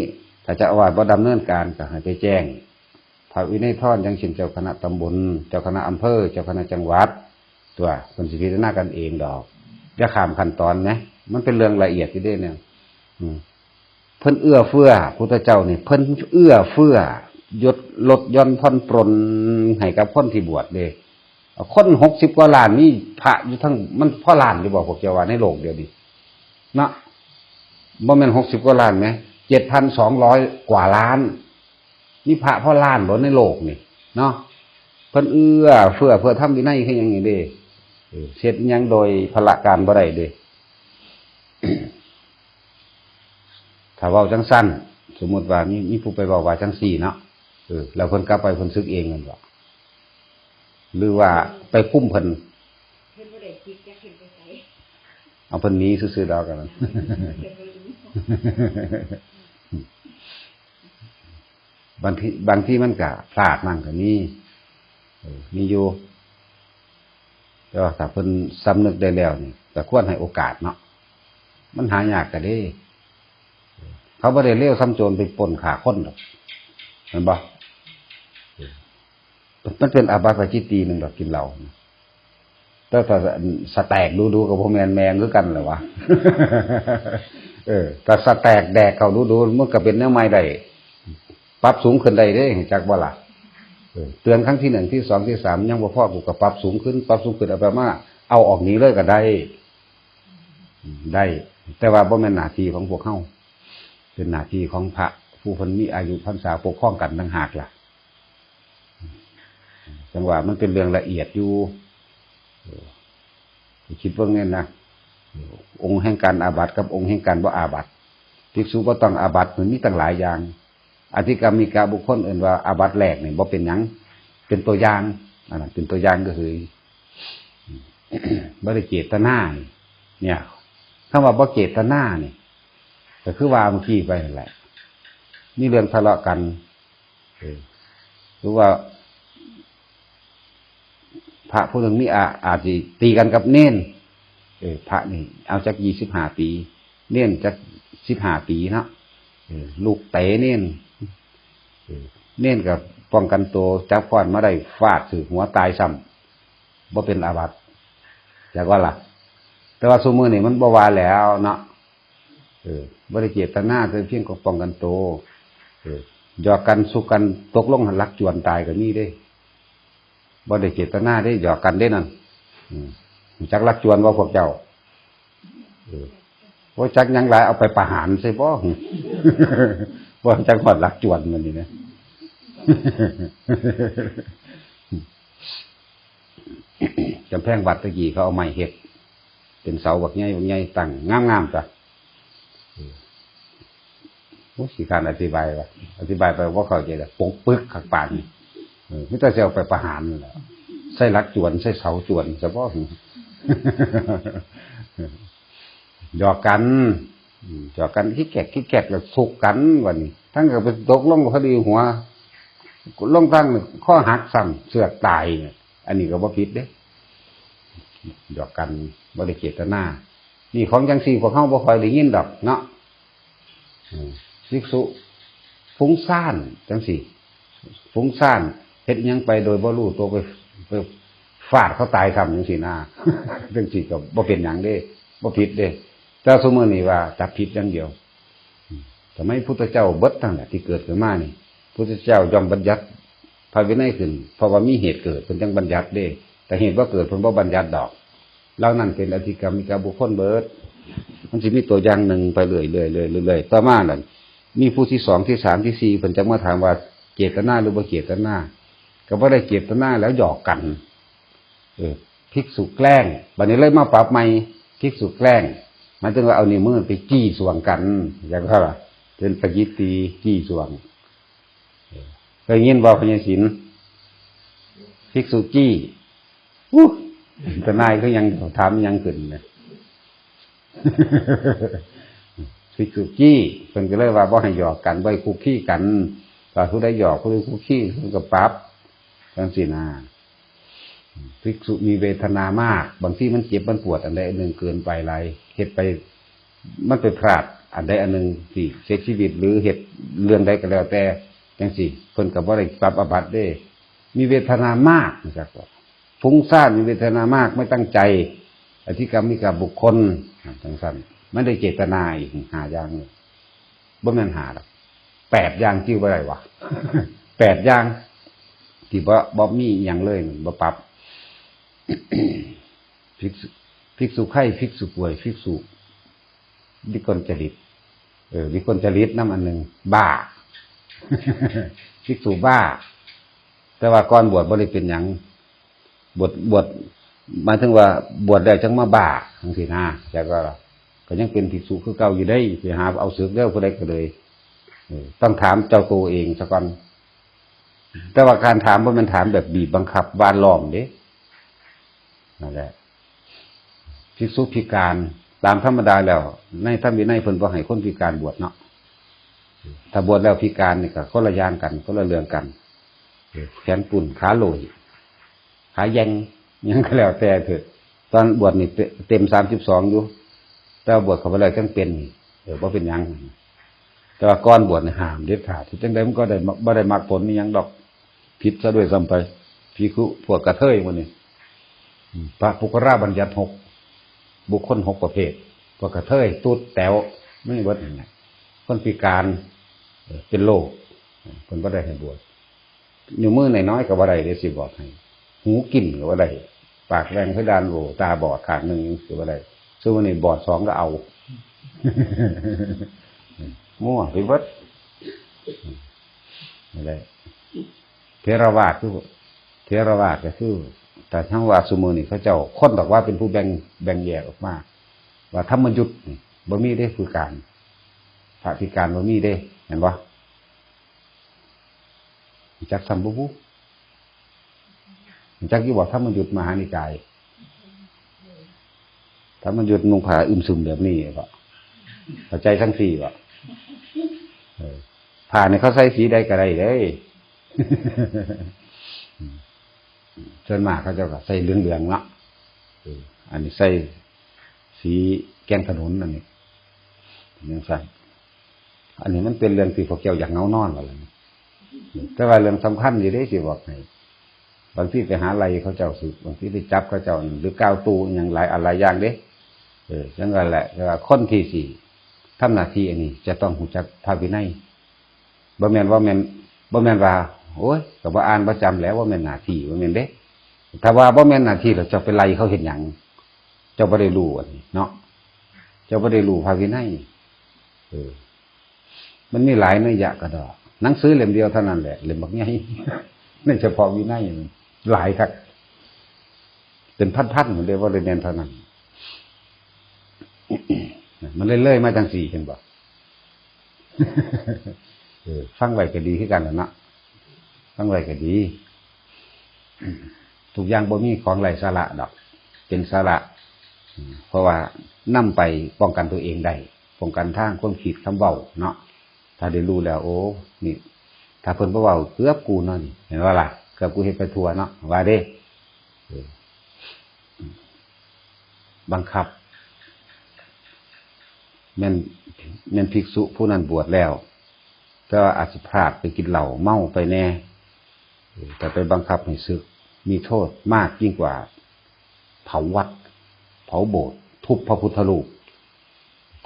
ถ้าเจ้าอาวาสบ่ดำเนินการก็ให้ไปแจ้ง พระวินัยทร อย่างเช่นเจ้าคณะตำบล เจ้าคณะอำเภอ เจ้าคณะจังหวัด ตัวเพิ่นสิพิจารณากันเองดอก อย่าข้ามขั้นตอนนะ มันเป็นเรื่องละเอียดอยู่เด้เนี่ย อืม เพิ่นเอื้อเฟื้อ พุทธเจ้านี่ เพิ่นเอื้อเฟื้อ ยดลดหย่อนผ่อนปรนให้กับคนที่บวชเด้ คนหกสิบกว่าล้าน มีพระอยู่ทั้ง มันพอล้านอยู่บ่ พวกเจ้าว่าในโลกเดี๋ยวนี้ เนาะ บ่แม่นหกสิบกว่าล้านไหม เจ็ดพันสองร้อยกว่าล้าน มีพระพอล้านบ่ในโลกนี่ เนาะ เพิ่นเอื้อเฟื้อเพื่อทำวินัยคือหยังนี่เด้ เออ เฮ็ดหยังโดยพละการบ่ได้เด้ ถ้าเว้าจังซั่น สมมุติว่ามี มีผู้ไปเว้าว่าจังซี่เนาะ เออ แล้วเพิ่นกลับไปเพิ่นสึกเองแม่นบ่ หรือว่าไปคุมเพิ่น เพิ่นบ่ได้คิดจักเพิ่นไปไส เอาเพิ่นหนีซื่อๆดอกกันนั้น เพิ่นบ่รู้ บางที บางทีมันก็พลาดมั่งก็มี เออ มีอยู่ แต่ว่าถ้าเพิ่นสำนึกได้แล้วนี่ ก็ควรให้โอกาสเนาะ มันหายากก็เด้ เขาบ่ได้เลวส่ำโจรไปปล้นฆ่าคนดอก แม่นบ่ มันเป็นอาบัติปาจิตตีย์หนึ่งดอก กินเหล้า แต่ถ้าสแต็กดูๆ ก็บ่แม่นแมงคือกันแหละวะ เออ ถ้าสแต็กแดกเข้าดูๆ มันก็เป็นแนวใหม่ได้ ปรับสูงขึ้นได้เด้ จักบ่ล่ะ เออ เตือนครั้งที่หนึ่ง ที่สอง ที่สาม ยังบ่พอ กูก็ปรับสูงขึ้น ปรับสูงขึ้น เอาไปมา เอาออกหนีเลยก็ได้ ได้ แต่ว่าบ่แม่นหน้าที่ของพวกเฮา เป็นหน้าที่ของพระผู้เพิ่นมีอายุพรรษาปกครองกันต่างหากล่ะ จังว่ามันเป็นเรื่องละเอียดอยู่ เออ คิดเบิ่งแน่นะ องค์แห่งการอาบัติกับองค์แห่งการบ่อาบัติ ภิกษุบ่ต้องอาบัติมันมีตั้งหลายอย่าง อธิกรรมิกะบุคคลเอิ้นว่าอาบัติแรกนี่บ่เป็นหยัง เป็นตัวอย่าง อันนั้นเป็นตัวอย่างก็คือ บ่ได้เจตนานี่ เนี่ย คำว่าบ่เจตนานี่ ก็คือว่าเมื่อกี้ไปนั่นแหละ มีเรื่องทะเลาะกัน เออ หรือว่า พระผู้หนึ่งมีอา อาจสิตีกันกับเณร เออ พระนี่เอาจักยี่สิบห้าปี เณรจักสิบห้าปีเนาะ เออ ลูกเตะเณร เออ เณรก็ป้องกันตัว จับค้อนมาได้ฟาดถืกหัวตายซ้ำ บ่เป็นอาบัติ จักว่าล่ะ แต่ว่าซุมื้อนี้มันบ่ว่าแล้วเนาะ เออ บ่ได้เจตนา แต่เพียงก็ป้องกันตัว เออ หยอกกัน ซุกกัน ตกลงหันลักจวนตายก็มีเด้ บ่ได้เจตนาเด้ หยอกกันเด้นั่น อืม จักลักจวนว่าพวกเจ้า เออ ว่าจักหยังหลาย เอาไปประหารใช่บ่ ว่าจักฮอดลักจวนมันนี่นะ กำแพงวัดตะกี้เขาเอาไม้เฮ็ด เป็นเสาบักใหญ่บักใหญ่ตั้งงามๆ จ้ะ โอ้ย ขี้คร้านอธิบายว่ะ อธิบายไปบ่เข้าใจดอก ปกปึกคักปานนี่ เออ มีแต่สิเอาไปประหารนั่นแหละ ใส่หลักจวน ใส่เสาจวนซะบ่ หยอกกัน อืม หยอกกัน ขี้แกกขี้แกกแล้วซุกกัน วันนี้ ทั้งก็ไปตกลงพอดีหัว ลงทั้งข้อหักซ้ำ เสือกตายเนี่ย อันนี้ก็บ่ผิดเด้ หยอกกัน บ่ได้เจตนา นี่ของจังซี่พวกเฮาบ่ค่อยได้ยินดอกเนาะ อืม ภิกษุฟุ้งซ่านจังซี่ ฟุ้งซ่าน เฮ็ดอิหยังไปโดยบ่รู้ตัว ไป ไปฟาดเขาตายซ้ำจังซี่นะ จังซี่ก็บ่เป็นหยังเด้ บ่ผิดเด้ แต่ซุมื้อนี้ว่าจับผิดอย่างเดียว อืม สมัยพุทธเจ้าเบิดทั้งหลายที่เกิดขึ้นมานี่ พุทธเจ้าย่อมบัญญัติพระวินัยขึ้น เพราะว่ามีเหตุเกิดเพิ่นจั่งบัญญัติเด้ แต่เหตุบ่เกิดเพิ่นบ่บัญญัติดอก เหล่านั้นเป็นอธิกรรมิกบุคคลเบิด มันสิมีตัวอย่างหนึ่งไปเรื่อยๆ เรื่อยๆ เรื่อยๆ ต่อมานั่น มีผู้ที่สอง ที่สาม ที่สี่ เพิ่นจั่งมาถามว่าเจตนาหรือบ่เจตนา ก็บ่ได้เจตนาแล้วหยอกกัน เออ ภิกษุแกล้ง บัดนี้เลยมาปรับใหม่ ภิกษุแกล้ง หมายถึงว่าเอานิ้วมือไปจี้ส่วงกัน อย่างเท่าไหร่เป็นปยิตตีจี้ส่วง เคยยินบ่ พญาศิลป์ ภิกษุจี้อู้ ทนายก็ยังถามยังขึ้นเลย ภิกษุจี้ เพิ่นก็เลยว่าบ่ให้หยอกกัน บ่ให้คุกคีกัน ถ้าผู้ใดหยอกผู้ใดคุกคีเพิ่นก็ปรับ จังซี่นะ ภิกษุมีเวทนามาก บางทีมันเจ็บมันปวดอันใดอันหนึ่งเกินไปหลาย เฮ็ดไป มันไปพลาดอันใดอันหนึ่งสิเสียชีวิตหรือเฮ็ดเรื่องใดก็แล้วแต่ จังซี่ เพิ่นก็บ่ได้ปรับอาบัติเด้ มีเวทนามาก จังซี้ ฟุ้งซ่าน มีเวทนามาก ไม่ตั้งใจ อธิกรรมิกบุคคล จังซั่น มันได้เจตนาอีกห้าอย่างนี่ บ่แม่นห้าดอก แปดอย่าง จื่อบ่ได้วะ แปดอย่าง ที่บ่ บ่มีอิหยังเลย บ่ปรับ ภิกษุ ภิกษุไข้ ภิกษุป่วย ภิกษุวิกลจริต เออ วิกลจริตนำอันหนึ่ง บ้า ภิกษุบ้า แต่ว่าก่อนบวชบ่ได้เป็นหยัง บวช บวช หมายถึงว่าบวชแล้วจังมาบ้าจังซี่นะ แต่ก็ ก็ยังเป็นภิกษุคือเก่าอยู่เด้ ไปหาเอาสึกเด้อ ผู้ใดก็เลย เออ ต้องถามเจ้าตัวเองซะก่อน แต่ว่าการถามบ่แม่นถามแบบบีบบังคับหว่านล้อมเด้ นั่นแหละ ภิกษุพิการ ตามธรรมดาแล้ว ในธรรมวินัยเพิ่นบ่ให้คนพิการบวชเนาะ ถ้าบวชแล้วพิการนี่ก็คนละอย่างกัน คนละเรื่องกัน แขนกุน ขาโหลย ขาแยง หยังก็แล้วแต่เถอะ ตอนบวชนี่เต- เต็มสามสิบสองอยู่ แต่ว่าบวชเข้าไปแล้วจังเป็นนี่ เออ บ่เป็นหยัง แต่ว่าก่อนบวชนี่ห้ามเด็ดขาด จังใดมันก็ได้บ่ได้มรรคผลอิหยังดอก ผิดซะด้วยซ้ำไป ภิกขุ พวกกระเทยหมู่นี่ อืม พระปุคคละบัญญัติหก บุคคลหกประเภท พวกกระเทย ตุ๊ด แต๋ว มีเบิดนั่นแหละ คนพิการ เออ เป็นโรค เออ เพิ่นบ่ได้ให้บวช นิ้วมือน้อยๆก็บ่ได้เด้ สิบอกให้ หูกินก็บ่ได้ ปากแหว่งเพดานโหว่ ตาบอดข้างหนึ่งก็บ่ได้ ซุมื้อนี้บอดสองก็เอา มั่วไปเบิด นั่นแหละ เถรวาทคือ เถรวาทก็คือ แต่ทั้งว่าซุมื้อนี้เขาเจ้า คนบอกว่าเป็นผู้แบ่ง แบ่งแยกออกมา ว่าธรรมยุตนี่บ่มีเด้ ผู้พิการ พระพิการบ่มีเด้ เห็นบ่ รู้จักซ้ำบ่บุ รู้จักอยู่บ่ ธรรมยุตมหานิกาย ธรรมยุตนุ่งผ้าอึมซุมแบบนี้บ่ เข้าใจทั้งสี่บ่ เออ ผ้านี่เขาใส่สีใดก็ได้เด้ ส่วนมากเขาเจ้าก็ใส่เหลืองๆเนาะ เออ อันนี้ใส่สีแกงขนุน อันนี้ จังซั่น อันนี้มันเป็นเรื่องที่พวกเจ้าอยากเหงานอนว่าล่ะ แต่ว่าเรื่องสำคัญอยู่เด้ สิบอกให้ บางทีไปหาไล่เขาเจ้าสิ บางทีไปจับเขาเจ้า หรือกล่าวตู่อิหยังหลายอันหลายอย่างเด้ เออ จังนั้นแหละ แต่ว่าคนที่สิทำหน้าที่อันนี้จะต้องรู้จักพระวินัย บ่แม่นว่าแม่น บ่แม่นว่า โอ้ย ก็บ่อ่านบ่จำแล้ว บ่แม่นหน้าที่ บ่แม่นเด้ ถ้าว่าบ่แม่นหน้าที่แล้วเจ้าไปไล่เขาเฮ็ดหยัง เจ้าบ่ได้รู้อันนี้เนาะ เจ้าบ่ได้รู้พระวินัย เออ มันมีหลายนัยยะกระดอก หนังสือเล่มเดียวเท่านั้นแหละ เล่มบักใหญ่ ในเฉพาะวินัยมันหลายคัก เป็นพันๆ มันเรียกว่าเรียนเท่านั้น มันเลยๆมาจังสี่ เห็นบ่ เออ ฟังไว้ก็ดีคือกันล่ะเนาะ ฟังไว้ก็ดี ทุกอย่างบ่มีของไร้สาระดอก เป็นสาระ อืม เพราะว่านำไปป้องกันตัวเองได้ ป้องกันทางความคิดคำเว้าเนาะ ถ้าได้รู้แล้ว โอ้ นี่ ถ้าเพิ่นบ่เว้า เกือบกูเนาะนี่ เห็นบ่ล่ะ เกือบกูเฮ็ดไปทั่วเนาะ ว่าเด้ เออ บังคับ แม่น แม่นภิกษุผู้นั้นบวชแล้ว แต่ว่าอาจสิพลาดไปกินเหล้าเมาไปแน่ เออ แต่ไปบังคับให้สึก มีโทษมากยิ่งกว่า เผาวัด เผาโบสถ์ ทุบพระพุทธรูป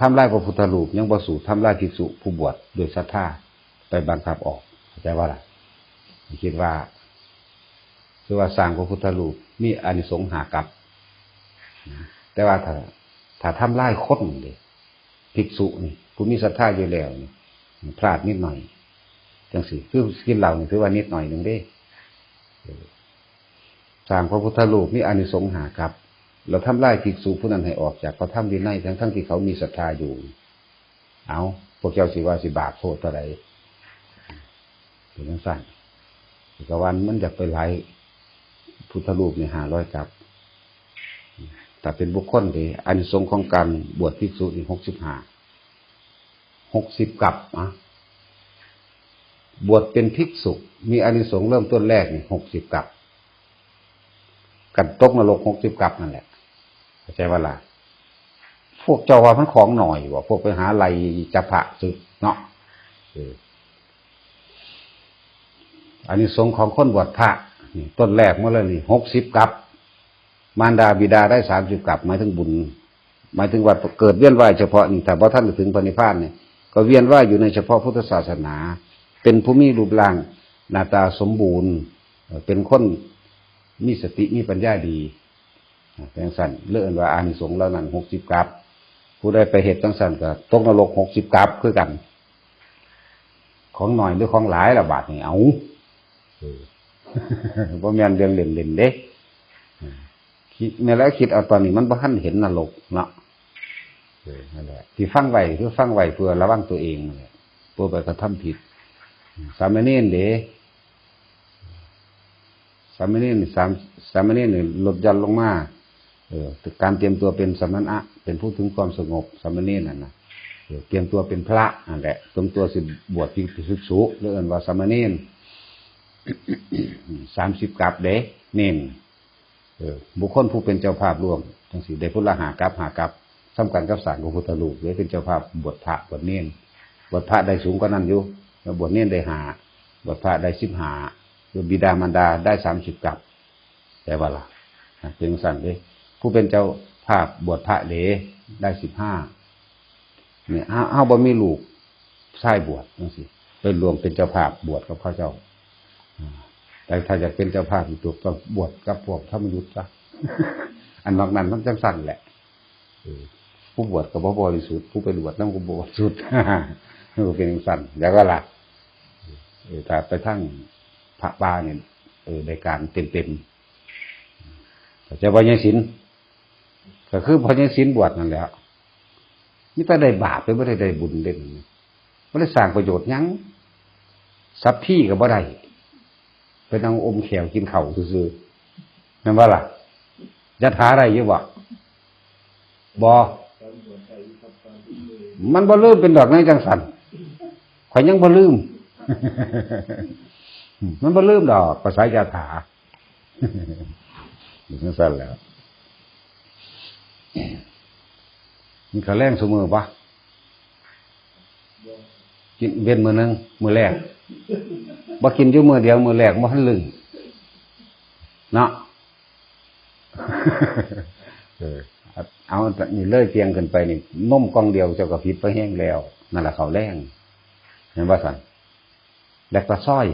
ทำลายพระพุทธรูปยังบ่สู้ทำลายภิกษุผู้บวชด้วยศรัทธา ไปบังคับออก เข้าใจบ่ล่ะ คิดว่า คือว่าสร้างพระพุทธรูปมีอานิสงส์ห้ากัป นะ แต่ว่าถ้า ถ้าทำลายคนเด้ ภิกษุนี่ ผู้มีศรัทธาอยู่แล้วนี่ พลาดนิดหน่อย จังซี่ คือกินเหล้านี่ถือว่านิดหน่อยหนึ่งเด้ เออ สร้างพระพุทธรูปมีอานิสงส์ห้ากัป เราทำลายภิกษุผู้นั้นให้ออกจากพระธรรมวินัย ทั้งๆที่เขามีศรัทธาอยู่ เอา พวกเจ้าสิว่าสิบาปโทษเท่าใด เป็นจั่งซั้น จักรวาลมันอยากไปหลายพุทธรูปนี่ห้าร้อยกัป ถ้าเป็นบุคคลเด้ อานิสงส์ของการบวชภิกษุนี่หกสิบห้า หกสิบกัป อะ บวชเป็นภิกษุ มีอานิสงส์เริ่มต้นแรกนี่หกสิบกัป กันตกนรกหกสิบกัปนั่นแหละ เข้าใจบ่ล่ะ พวกเจ้าว่ามันของน้อยบ่ พวกไปหาไล่จับพระสึกเนาะ เออ อานิสงส์ของคนบวชพระนี่ ต้นแรกมาเลยนี่หกสิบกัป มารดาบิดาได้สามสิบกัป หมายถึงบุญ หมายถึงว่าเกิดเวียนว่ายเฉพาะนี่ ถ้าบ่ทันถึงพระนิพพานเนี่ย ก็เวียนว่ายอยู่ในเฉพาะพุทธศาสนา เป็นผู้มีรูปร่างหน้าตาสมบูรณ์ เอ่อ เป็นคนมีสติมีปัญญาดี อ่า จั่งซั้น เลยเอิ้นว่าอานิสงส์เหล่านั้นหกสิบกัป ผู้ใดไปเฮ็ดจั่งซั้นก็ตกนรกหกสิบกัปคือกัน ของน้อยหรือของหลายล่ะบาดนี้ เอ้า เออ บ่แม่นเรื่องเล่นๆเด้ เออ คิด แม่นแล้วคิดเอาตอนนี้มันบ่ทันเห็นนรกเนาะ เออ นั่นแหละ ที่ฟังไว้คือฟังไว้เพื่อระวังตัวเองนั่นแหละ เพื่อไปกระทำผิด สามเณรเด้ สามเณรนี่ สาม สามเณรนี่ลดหย่อนลงมา เออ การเตรียมตัวเป็นสมณะ เป็นผู้ถึงความสงบ สามเณรนั่นน่ะ เออ เตรียมตัวเป็นพระนั่นแหละ เตรียมตัวสิบวชภิกษุ หรือเอิ้นว่าสามเณร สามสิบกัปเด้ เณร เออ บุคคลผู้เป็นเจ้าภาพร่วม จั่งซี้ ได้พุทธละห้ากัป ห้ากัป สำคัญกับสร้างพระพุทธรูป หรือเป็นเจ้าภาพบวชพระ บวชเณร บวชพระได้สูงกว่านั้นอยู่ แล้วบวชเณรได้ห้า บวชพระได้สิบห้า หรือบิดามารดาได้สามสิบกัป แต่ว่าล่ะ นะ เป็นจั่งซั้นเด้ ผู้เป็นเจ้าภาพบวชพระเด้ ได้สิบห้า เนี่ย เฮา เฮาบ่มีลูกชายบวชจั่งซี้ เป็นรวมเป็นเจ้าภาพบวชกับเขาเจ้า อ่า แต่ถ้าอยากเป็นเจ้าภาพอีกตัวก็บวชกับพวกธรรมยุทธ์ซะ อันนอกนั้นมันจั่งซั้นแหละ เออ ผู้บวชก็บ่บริสุทธิ์ ผู้ไปบวชนำก็บ่บริสุทธิ์ มันก็เป็นจั่งซั้น แล้วก็ล่ะ เออ ถ้าไปทางพระป่าเนี่ย เออ ได้การเต็มๆ เข้าใจบ่ ยายศิลป์ ก็คือพ่อยายศิลป์บวชนั่นแหละ มีแต่ได้บาปเลย บ่ได้ได้บุญเด้ บ่ได้สร้างประโยชน์หยัง สัพพีก็บ่ได้ ไปนั่งอมแข้วกินข้าวซื่อๆ แม่นบ่ล่ะ ยะถาได้อยู่บ่ บ่ มันบ่ลืมเป็นดอกในจั่งซั้น ข้อยยังบ่ลืม มันบ่ลืมดอก ภาษายะถา อยู่จั่งซั้นแหล้ว มีข้าวแลงซุมื้อบ่ กินเว้นมื้อหนึ่ง มื้อแรก บ่กินอยู่มื้อเดียว มื้อแรกบ่ทันลึง เนาะ เออ เอา นี่เลยเที่ยงขึ้นไปนี่ นมกล่องเดียวเจ้าก็ผิดพอแฮงแล้ว นั่นล่ะข้าวแลง แม่นบ่ซั่น แล็กตาซอย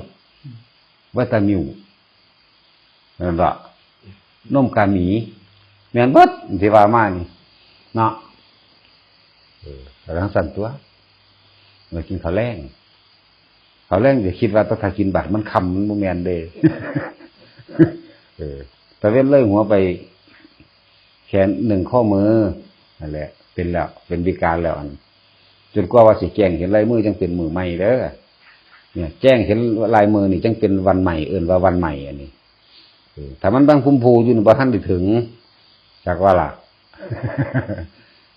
วิตามิว แม่นบ่ นมกาหมี แม่นเบิดที่ว่ามานี่ เนาะ เออ ก็จั่งซั้นตั๊ว เออ กินข้าวแลง ข้าวแลงอย่าคิดว่าต้องถ้ากินบัดมันค่ำ มันบ่แม่นเด้ เออ ตะเว็นเลยหัวไป แขนหนึ่งข้อมือ นั่นแหละ เป็นแล้ว เป็นวิกาลแล้วอัน จนกว่าว่าสิแจ้งเห็นลายมือจั่งเป็นมือใหม่เด้อ เนี่ย แจ้งเห็นลายมือนี่จั่งเป็นวันใหม่ เอิ้นว่าวันใหม่อันนี้ เออ ถ้ามันบังคุมภูอยู่นี่บ่ทันได้ถึง จักว่าล่ะ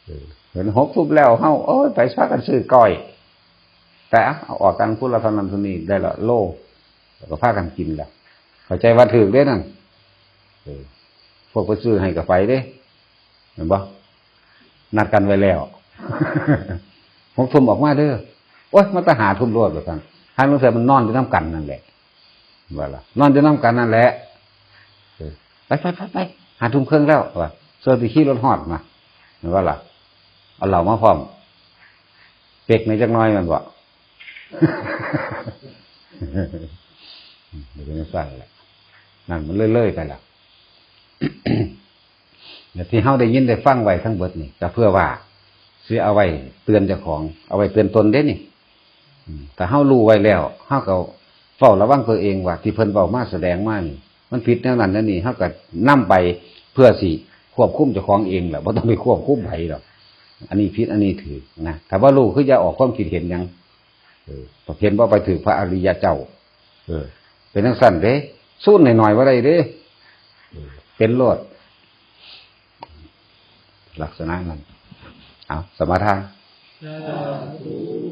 เออ เห็นหกทุ่มแล้ว เฮา โอ้ย ไปพากันซื้อก้อย แต่เอาออกกันพุ้นละเท่านั้นเท่านี้ ได้ละโล แล้วก็พากันกินละ เข้าใจว่าถืกเด้นั่น เออ พวกไปซื้อให้ก็ไปเด้ แม่นบ่ นัดกันไว้แล้ว หกทุ่มออกมาเด้อ โอ๊ย มาแต่ห้าทุ่มโลดว่าซั่น ห่าลางเทื่อมันนอนอยู่นำกันนั่นแหละ ว่าล่ะ นอนอยู่นำกันนั่นแหละ เออ ไป ไป ไป ไป ห้าทุ่มครึ่งแล้ว ว่า เซิ่งสิขี่รถฮอดมา แม่นบ่ล่ะ เอาเหล้ามาพร้อม เป๊กแหน่จักหน่อยแม่นบ่ เดี๋ยวเป็นจั่งซั้นแหละ นั่นมันเรื่อยๆไปละ เนี่ย ที่เฮาได้ยินได้ฟังไว้ทั้งเบิดนี่ ก็เพื่อว่าสิเอาไว้เตือนเจ้าของ เอาไว้เตือนตนเด้นี่ อืม ถ้าเฮารู้ไว้แล้ว เฮาก็เฝ้าระวังตัวเองว่าที่เพิ่นเว้ามาแสดงมานี่ มันผิดแนวนั้นแนวนี้ เฮาก็นำไปเพื่อสิ ควบคุมเจ้าของเองแหละ บ่ต้องไปควบคุมไผดอก อันนี้ผิด อันนี้ถูกนะ ถ้าบ่รู้คืออย่าออกความคิดเห็นหยัง เออ เห็นบ่ไปถืกพระอริยะเจ้า เออ เป็นจั่งซั้นเด้ ซูนหน่อยๆ บ่ได้เด้ เออ เป็นโลด ลักษณะนั้น เอา สมาทาน สาธุ